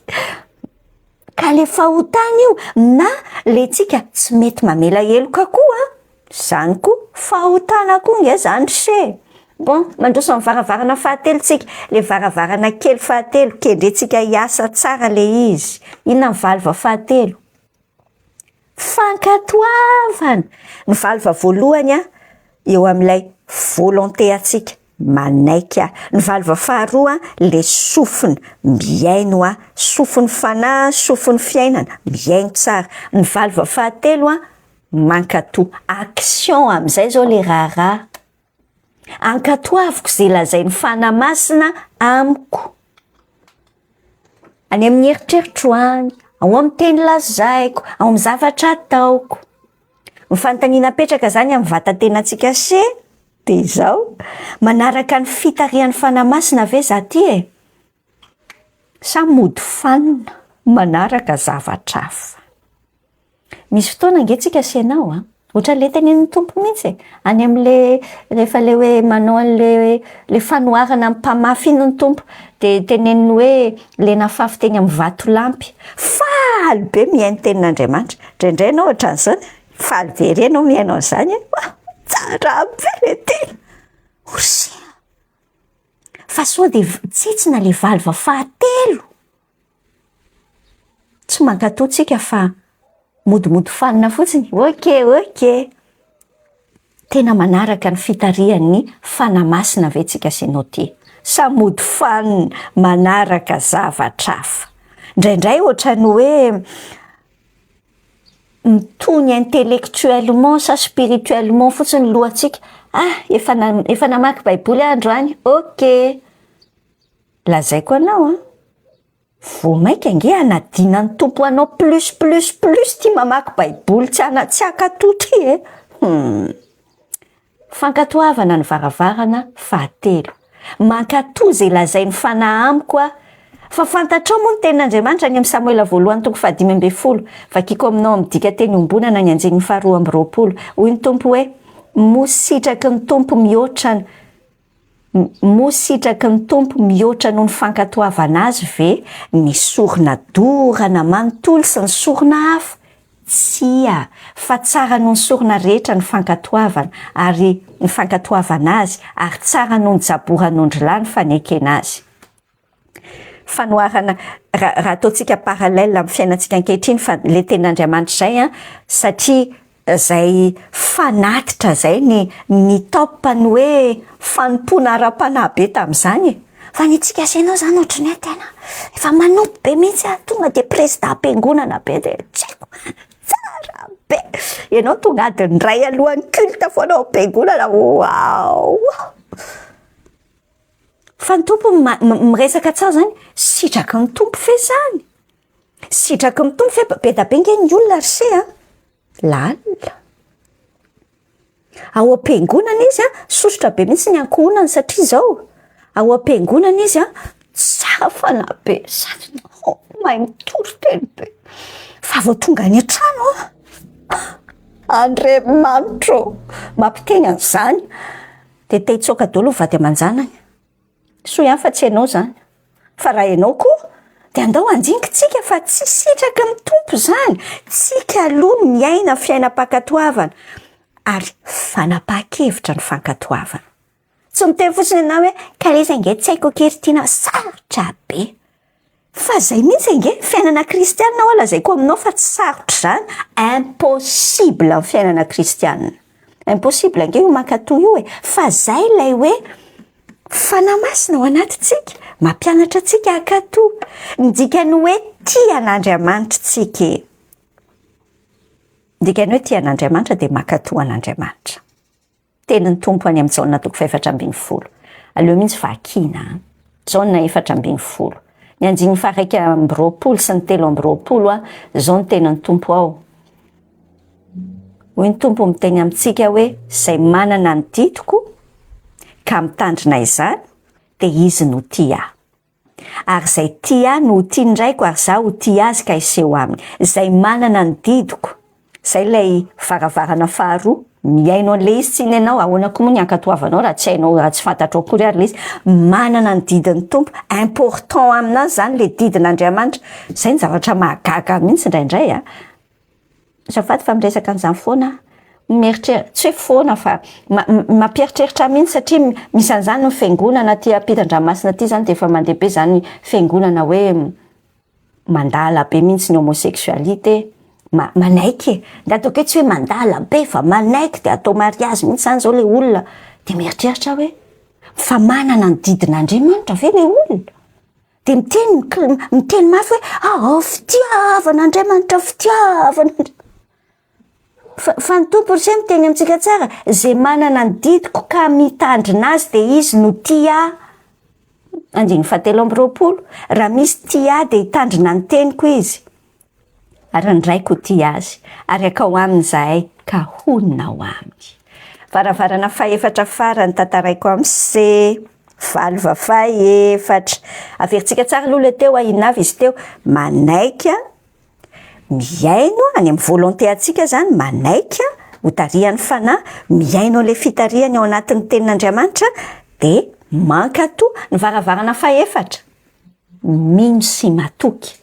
ka le fahotana io na le tsika tsy mety mamela heloka koa an, zany koa fahotana koa nge zany ry se, bon mandroso amin'ny varavarana fahatelo tsika, le varavarana kely fahatelo kendrentsika hiasa tsara le izy, inona ny valva fahatelo? Fankatoavana! Ny valva voalohany an, eo amin'ilay volonté antsika, manaiky aho. Ny valva faharoa an, le sofina, mihaino aho, sofin'ny fanahy, sofin'ny fiainana, mihaino tsara. Ny valva fahatelo an, mankatoa, action amin'izay zao le raharaha. Ankatoaviko izay lazain'ny Fanahy Masina amiko. Any amin'ny eritreritro any, ao amin'ny teny lazaiko, ao amin'ny zavatra ataoko. Ny fanontaniana apetraka izany amin'ny vatan-tenantsika se dia izao, manaraka ny fitarihan'ny Fanahy Masina ve za ty e? Sa mody fanina manaraka zavatra hafa? Misy fotoana ange tsika sy ianao an, ohatran'ilay tenenin'ny Tompo mihitsy e, any amin'le rehefa le hoe manao an'le le fanoharana amin'ny mpamafy iny ny Tompo dia teneniny hoe le nafafy teny amin'ny vatolampy, faly be mihaino tenin'Andriamanitra, indraindray ianao ohatran'izany, faly be ery ianao mihaino an'izany e, tsara be le teny, osia, fa sao dia tsitsina le valva fahatelo. Tsy mankatò tsika fa modimody fanina fotsiny, ok ok. Tena manaraka ny fitarihan'ny Fanahy Masina ve tsika sy ianao ty? Sa mody fanina manaraka zavatra hafa? Indraindray ohatran'ny hoe mitony intellectuellement sa spirituellement fotsiny ny lohantsika, ah efa efa namaky baiboly aho androany, ok. Lazaiko anao an, Vao maika ange hanadina ny Tompo anao plus plus plus ty mamaky baiboly tsy ana tsy hankato ty e! Hum. Fankatoavana ny varavarana fahatelo. Mankatò izay lazain'ny Fanahy amiko aho. Fa fantatrao moa ny tenin'Andriamanitra any amin'ny Samoela voalohany toko fahadimy ambin'ny folo. Vakiko aminao amin'ny dika teny iombonana ny andininy faharoa amby roapolo. Hoy ny Tompo hoe, Moa sitraky ny Tompo mihoatra ny Moa sitraky ny Tompo mihoatra noho ny fankatoavana Azy ve ny sorona dorana manontolo sy ny sorona hafa? Tsia, fa tsara noho ny sorona rehetra ny fankatoavana, ary ny fankatoavana Azy, ary tsara noho ny jaboran'ondrilahy ny fanekena Azy. Fanoharana, raha raha ataontsika parallèle amin'ny fiainantsika ankehitriny fa le tenin'Andriamanitra izay an, satria izay fanatitra izay ny ny top ny hoe fanompoana ara-panahy be tamin'izany e! Fa ny antsika sy ianao izany ohatran'ny hoe tena efa manompo be mihitsy an, tonga dia président am-piangonana be dia tsy haiko, tsara be! Ianao tonga adiny iray alohan'ny culte foana ao am-piangonana, waouh! Fa ny Tompo miresaka tsara zany, sitraky ny Tompo ve zany? Sitraky ny Tompo ve? Be da be nge ny olona ry se a! Lalina. Ao am-piangonana izy a, sosotra be mihitsy ny ankohonany satria zao, ao am-piangonana izy a, tsara fanahy be, sady mahay mitory teny be, fa vao tonga any an-trano a, Andriamanitro ô, mampiteny an'izany. Dia te hitsoaka daholo ny vady aman-janany. Soa ihany fa tsy ianao izany. Fa raha ianao koa, dia andao handinika tsika fa tsy sitraky ny Tompo izany. Tsika aloha no miaina fiainam-pankatoavana. Ary fanapahan-kevitra ny fankatoavana. Tsy miteny fotsiny ianao hoe, ka ilay izy ange tsy haiko akia ry tiana, sarotra be. Fa zay mihitsy ange, fiainana kristianina hoa lazaiko aminao fa tsy sarotra izany, impossible ny fiainana kristianina, impossible ange io mankato io e, fa zay ilay hoe Fanahy Masina ao anatintsika, mampianatra antsika hankato, ny dikan'ny hoe tia an'Andriamanitra tsika e, ny dikan'ny hoe tia an'Andriamanitra dia mankato an'Andriamanitra. Tenin'ny Tompo any amin'ny Jaona toko fahefatra ambin'ny folo. Aleo mihitsy vakiana an. Jaona 14. Ny andininy faha-21 sy ny 23 an, izao ny tenin'ny Tompo ao. Hoy ny Tompo miteny amintsika hoe, izay manana ny didiko ka mitandrina izany, dia izy no tia ahy. Ary izay tia ahy no ho tian'ny Raiko ary izaho ho tia azy ka hiseho aminy. Izay manana ny didiko. Izay ilay varavarana faharoa. Mihaino an'ilay izy tsinona ianao, ahoana koa moa ny hankatoavanao raha tsy hainao, raha tsy fantatrao akory ary ilay izy. Manana ny didin'ny Tompo. Important aminazy izany ilay didin'Andriamanitra. Izay ny zavatra mahagaga ahy mihitsy indraindray a. Azafady fa miresaka an'izany foana aho. Mieritreritra, tsy hoe foana fa mampieritreritra ahy mihitsy satria misy an'izany ny fiangonana aty ampitan-dranomasina aty izany dia efa mandeha be izany fiangonana hoe mandala be mihitsy ny homosexualité, manaiky e, dia ataoko hoe tsy hoe mandala be fa manaiky dia atao mariazy mihitsy izany izao ilay olona, dia mieritreritra aho hoe fa manana ny didin'Andriamanitra ve ilay olona? Dia miteny ny miteny mafy hoe ah fitiavana Andriamanitra fitiavana Fa, fa ny Tompo ry se miteny amintsika tsara, izay manana ny didiko ka mitandrina azy dia izy no tia ahy. Andininy fahatelo amby roapolo, raha misy tia ahy dia hitandrina ny teniko izy. Ary ny Raiko ho tia azy, ary hakao aminy izahay ka honina ao aminy. Varavarana fahefatra farany tantaraiko amin'ny se. Valo vafa efatra. Averintsika tsara aloha ilay teo, inona avy izy teo? Manaiky, mihaino, any amin'ny volonté antsika izany, manaiky ho tarihan'ny Fanahy, mihaino an'ilay fitarihany ao anatin'ny tenin'Andriamanitra, dia mankatò. Ny varavarana fahefatra, mino sy matoky.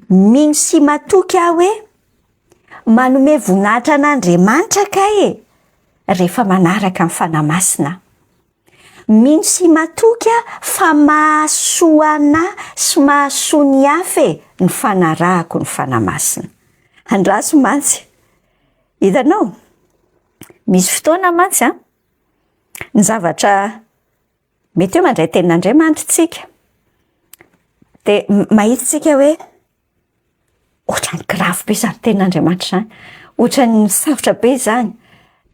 Mino sy matoky aho hoe manome voninahitra an'Andriamanitra kay e, rehefa manaraka ny Fanahy Masina aho. Mino sy matoky aho fa mahasoa anah sy mahasoa ny hafa e ny fanarahako ny Fanahy Masina. Andraso mantsy. Hitanao? Misy fotoana mantsy an, ny zavatra mety hoe mandray tenin'Andriamanitra tsika, dia mahita tsika hoe ohatran'ny grave be izany tenin'Andriamanitra izany, ohatran'ny sarotra be izany,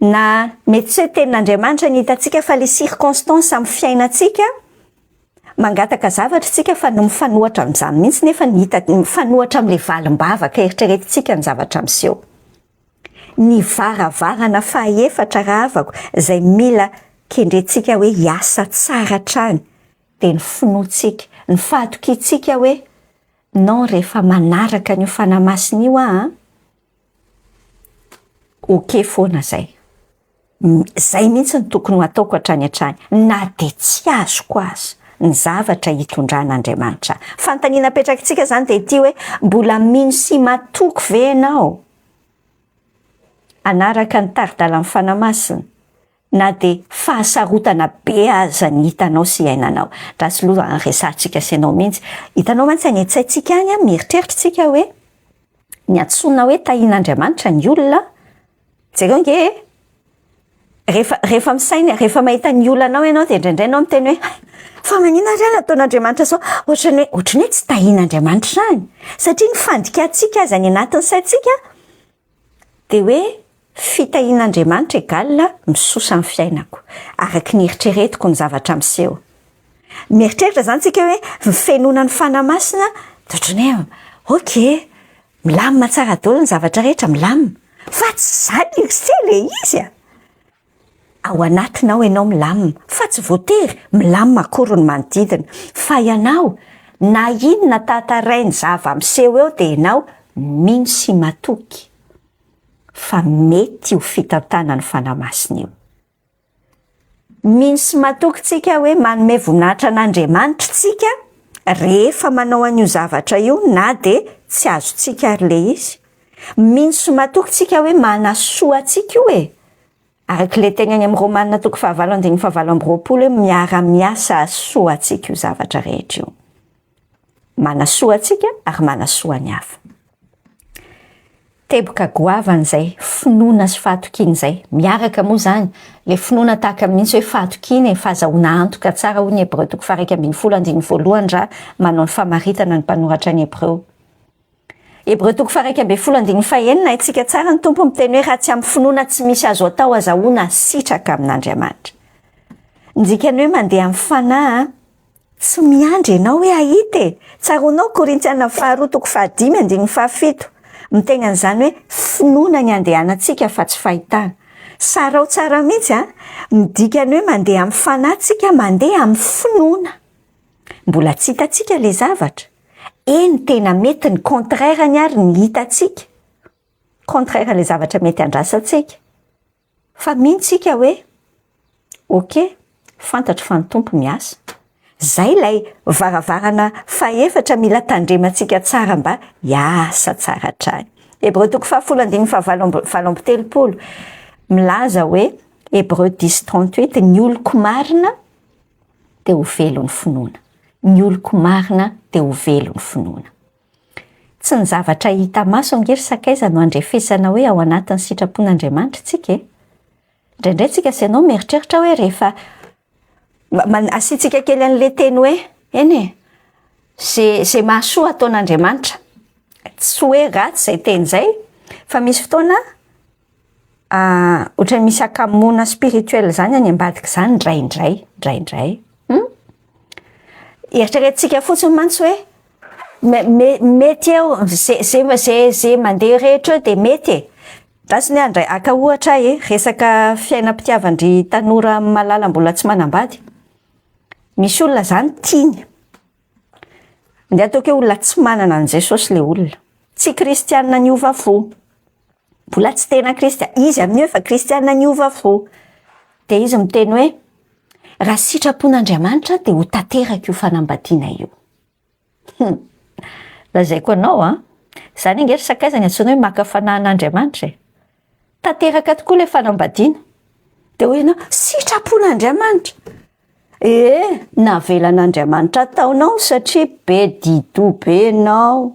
na mety tsy hoe tenin'Andriamanitra ny hitantsika fa le circonstance amin'ny fiainantsika, mangataka zavatra isika fa ny mifanohatra amin'izany mihitsy nefa ny hita, mifanohatra amin'ilay valim-bavaka eritreretintsika ny zavatra miseho. Ny varavarana fahaefatra rahavako izay mila kendrentsika hoe hiasa tsara hatrany dia ny finoantsika, ny fahatokiantsika hoe non rehefa manaraka an'io Fanahy Masina io aho an, ok foana izay. Izay mihitsy no tokony ho ataoko hatrany hatrany, na dia tsy azoko aza ny zavatra hitondran'Andriamanitra ahy. Fanontaniana apetrakitsika izany dia ity hoe, mbola mino sy matoky ve ianao hanaraka ny tari-dalan'ny Fanahy Masina, na dia fahasarotana be aza ny hitanao sy iainanao? Ratsy loha resahantsika sy ianao mihitsy. Hitanao mantsy any an-tsaintsika any, mieritreritra isika hoe, ny antsoina hoe tahian'Andriamanitra ny olona, Jereo ange e! Rehefa, rehefa misaina, rehefa mahita ny olanao ianao dia indraindray ianao miteny hoe hay, fa maninona ary aho nataon'Andriamanitra zao? Ohatran'ny hoe, ohatran'ny hoe tsy tahian'Andriamanitra izany. Satria ny fandikantsika azy any anatin'ny saintsika dia hoe fitahian'Andriamanitra égale misosa ny fiainako, araka ny eritreretiko ny zavatra miseho. Mieritreritra izany tsika hoe ny fenoana ny Fanahy Masina dia ohatran'ny hoe ok, Milamina tsara daholo ny zavatra rehetra, milamina. Fa tsy izany ry se le izy a! Ao anatinao ianao milamina, fa tsy voatery milamina akory ny manodidina. Fa ianao, na inona tantarain'ny zava-miseho eo dia ianao mino sy matoky fa mety io fitantanan'ny Fanahy Masina io. Mino sy matoky tsika hoe manome voninahitra an'Andriamanitra tsika rehefa manao an'io zavatra io na dia tsy azontsika ary le izy. Mino sy matoky tsika hoe manasoa antsika io e! Araka ilay teny any amin'ny Romana toko fahavalo andininy fahavalo amby roapolo hoe miara-miasa hahasoa antsika io zavatra rehetra io. Manasoa antsika ary manasoa ny hafa. Teboka goavana izay finoana sy fahatokiana izay. Miaraka moa izany, ilay finoana tahaka mihitsy hoe fahatokiana e, fahazahoana antoka tsara hoy ny Hebreo toko faha-11 andininy voalohany raha manao ny famaritana ny mpanoratra ny Hebreo. Hebreo toko faha-11 andininy fahenina, haintsika tsara ny Tompo miteny hoe raha tsy amin'ny finoana tsy misy azo atao azahoana sitraka amin'Andriamanitra. Ny dikany hoe mandeha amin'ny fanahy Tsy miandry ianao hoe hahita e! Tsaroanao Korintiana faharoa toko fahadimy andininy fahafito, miteny an'izany hoe finoana ny andehanantsika fa tsy fahitana. Sarao tsara mihitsy an! Ny dikany hoe mandeha amin'ny fanahy tsika mandeha amin'ny finoana. Mbola tsy hitantsika ilay zavatra. Eny tena mety ny contraire-ny ary ny hitantsika. Contraire ilay zavatra mety andrasantsika. Fa mino tsika hoe ok, fantatro fa ny Tompo miasa. Zay ilay varavarana fahefatra mila tandremantsika tsara mba hiasa tsara hatrany. Hebreo toko fahafolo andininy fahavalo amby 38 milaza hoe Hebreo dix 38 ny oloko marina dia ho velon'ny finoana. Ny oloko marina dia ho velon'ny finoana. Tsy ny zavatra hita maso ange ry sakaiza no andrefesana hoe ao anatin'ny sitrapon'Andriamanitra tsika e. Indraindray tsika sy ianao mieritreritra hoe rehefa asiantsika kely an'ilay teny hoe eny e, ze ze mahasoa ataon'Andriamanitra. Tsy hoe ratsy izay teny izay fa misy fotoana ohatran'ny misy hakamoana spirituel izany any ambadika izany indraindray, indraindray. Hum? Eritreretintsika fotsiny mantsy hoe mety eo ze ze ze ze mandeha rehetra eo dia mety e. Lasa ny ahy haka ohatra aho e, resaka fiainam-pitiavan-dry tanora malala mbola tsy manambady. Misy olona izany tiany. Ndeha ataoko hoe olona tsy manana an'i Jesosy ilay olona. Tsy kristianina niova fo. Mbola tsy tena kristiana. Izy amin'io efa kristianina niova fo. Dia izy miteny hoe raha sitrapon'Andriamanitra dia ho tanteraka io fanambadiana io. Hum! Lazaiko anao an, izany ange ry sakaiza ny antsoina hoe maka fanahy an'Andriamanitra e! Tanteraka tokoa ilay fanambadiana. Dia hoy ianao, sitrapon'Andriamanitra! Ee, navelan'Andriamanitra ataonao satria be di-doha be enao.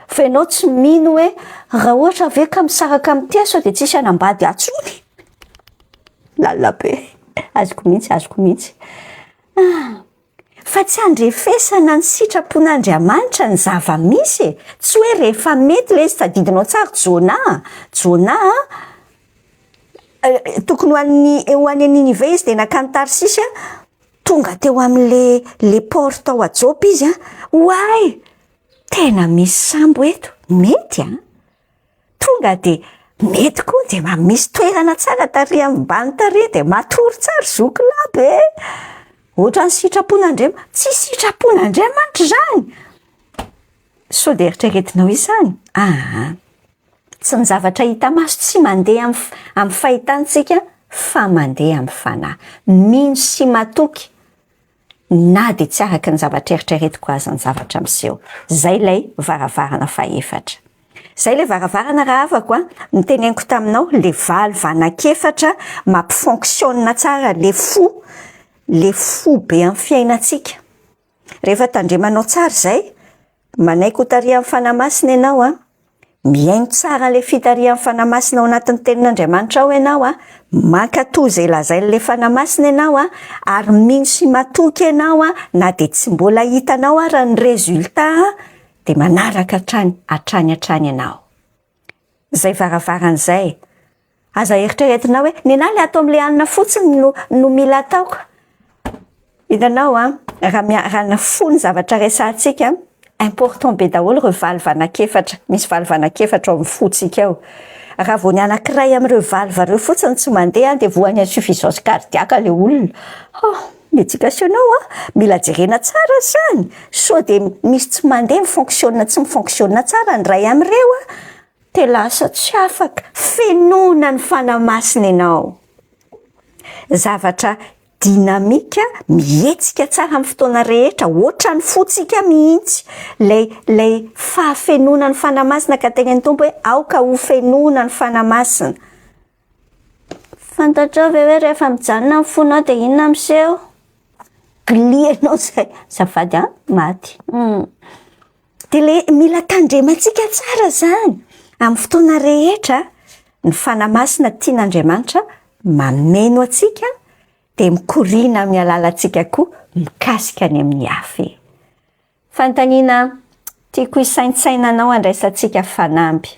Fa ianao tsy mino hoe raha ohatra ve ka misaraka amin'ity aho sao dia tsisy hanambady ahy tsony? Lalina be. Azoko mihitsy, azoko mihitsy. Ah. Fa tsy andrefesana ny sitrapon'Andriamanitra ny zava-misy e! Tsy hoe rehefa mety ilay izy, tadidinao tsara Jona a! Jona a, tokony ho any ho any Ninive izy dia nankany Tarsisy a, tonga teo amin'le le port tao a Jopa izy a, oay! Tena misy sambo eto, mety an! Tonga dia mety koa dia mba misy toerana tsara tary ambany tary dia matory tsara zoky lahy be. Ohatran'ny sitrapon'Andriamanitra, tsy sitrapon'Andriamanitra izany. Sao dia eritreretinao izany? Aa. Tsy ny zavatra hita maso tsy mandeha amin'ny fahitantsika fa mandeha amin'ny fanahy. Mino sy matoky na dia tsy araka ny zavatra eritreretiko aza ny zavatra miseho. Izay ilay varavarana fahefatra. Izay ilay varavarana rahavako a, noteneniko taminao, le valve anankiefatra mampi-fonctionne tsara le fo, le fo be amin'ny fiainantsika. Rehefa tandremanao tsara izay, manaiky ho tarihan'ny Fanahy Masina ianao a, mihaino tsara an'ilay fitarihan'ny Fanahy Masina ao anatin'ny Tenin'Andriamanitra ao ianao a, mankatò izay lazain'ilay Fanahy Masina ianao a, ary mino sy matoky ianao a, na dia tsy mbola hitanao ara ny résultat dia manaraka hatrany hatrany hatrany ianao. Izay varavarana izay. Aza eritreretinao hoe nenah le ato amin'le hanina fotsiny no no mila ataoko. Hitanao an, raha mia- raha ny fo ny zavatra resahantsika, important be daholo ireo valve anankiefatra, misy valve anankiefatra ao amin'ny fontsika ao. Raha vao ny anankiray amin'ireo valve ireo fotsiny tsy mandeha dia voan'ny insuffisance cardiaque le olona. Oh! L'éducation-nao an, mila jerena tsara izany, sao dia misy tsy mandeha mi-fonctionne tsy mi-fonctionne tsara ny iray amin'ireo an, dia lasa tsy afaka, fenoina ny Fanahy Masina ianao, zavatra dynamique mihetsika tsara amin'ny fotoana rehetra, ohatran'ny fontsika mihitsy ilay ilay fahafenoana ny Fanahy Masina ka tenenin'ny Tompo hoe aoka ho fenoina ny Fanahy Masina. Fantatrao ve hoe rehefa mijanona ny fonao dia inona miseho? Glianao zay. Azafady an, maty. Dia le mila tandremantsika tsara zany. Amin'ny fotoana rehetra, ny Fanahy Masina tian'Andriamanitra mameno antsika dia mikoriana amin'ny alalantsika koa mikasika any amin'ny hafa e. Fanontaniana tiako hisaintsainanao handraisantsika fanamby.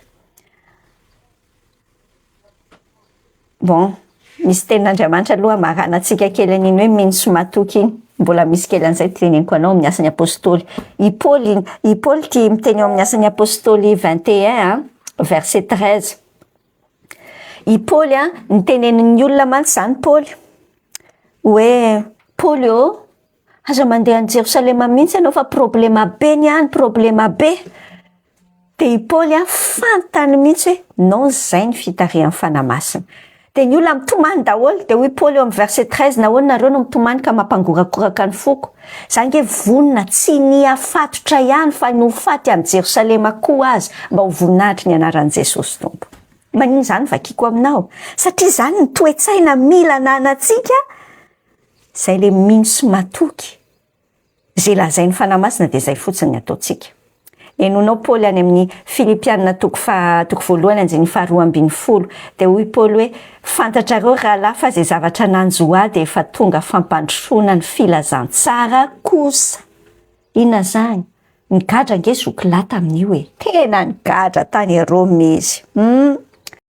Bon, misy tenin'Andriamanitra aloha hamaranantsika kely an'iny hoe mino sy matoky iny. Mbola misy kely an'izay teneniko anao amin'ny asan'ny apostoly. I Paoly, i Paoly ity miteny ao amin'ny asan'ny apostoly 21, verset 13. I Paoly a, nitenenin'ny olona mantsy izany Paoly hoe Paoly ô, Aza mandeha any Jerosalema mihitsy ianao fa problema be ny any, problema be. Dia i Paoly an, fantany mihitsy hoe non izay ny fitarihan'ny Fanahy Masina. Dia ny olona mitomany daholo, dia hoy Paoly eo amin'ny verset 13, nahoana nareo no mitomany ka mampangorakoraka ny foko? Za ange vonona tsy ny hafatotra ihany fa ny ho faty any Jerosalema koa aza mba ho voninahitry ny anaran'i Jesosy Tompo. Maninona izany vakiko aminao? Satria izany ny toe-tsaina mila ananantsika Zay le mino sy matoky ze lazain'ny Fanahy Masina dia zay fotsiny ny ataontsika. Henoinao Paoly any amin'ny Filipiana toko faha toko voalohany andininy faha 12 dia hoy Paoly hoe fantatrareo rahalahy fa ze zavatra nanjo ahy dia efa tonga fampandrosoana ny filazantsara kosa. Inona zany? Nigadra ange zoky lahy tamin'io e! Tena nigadra tany Roma izy. Hum.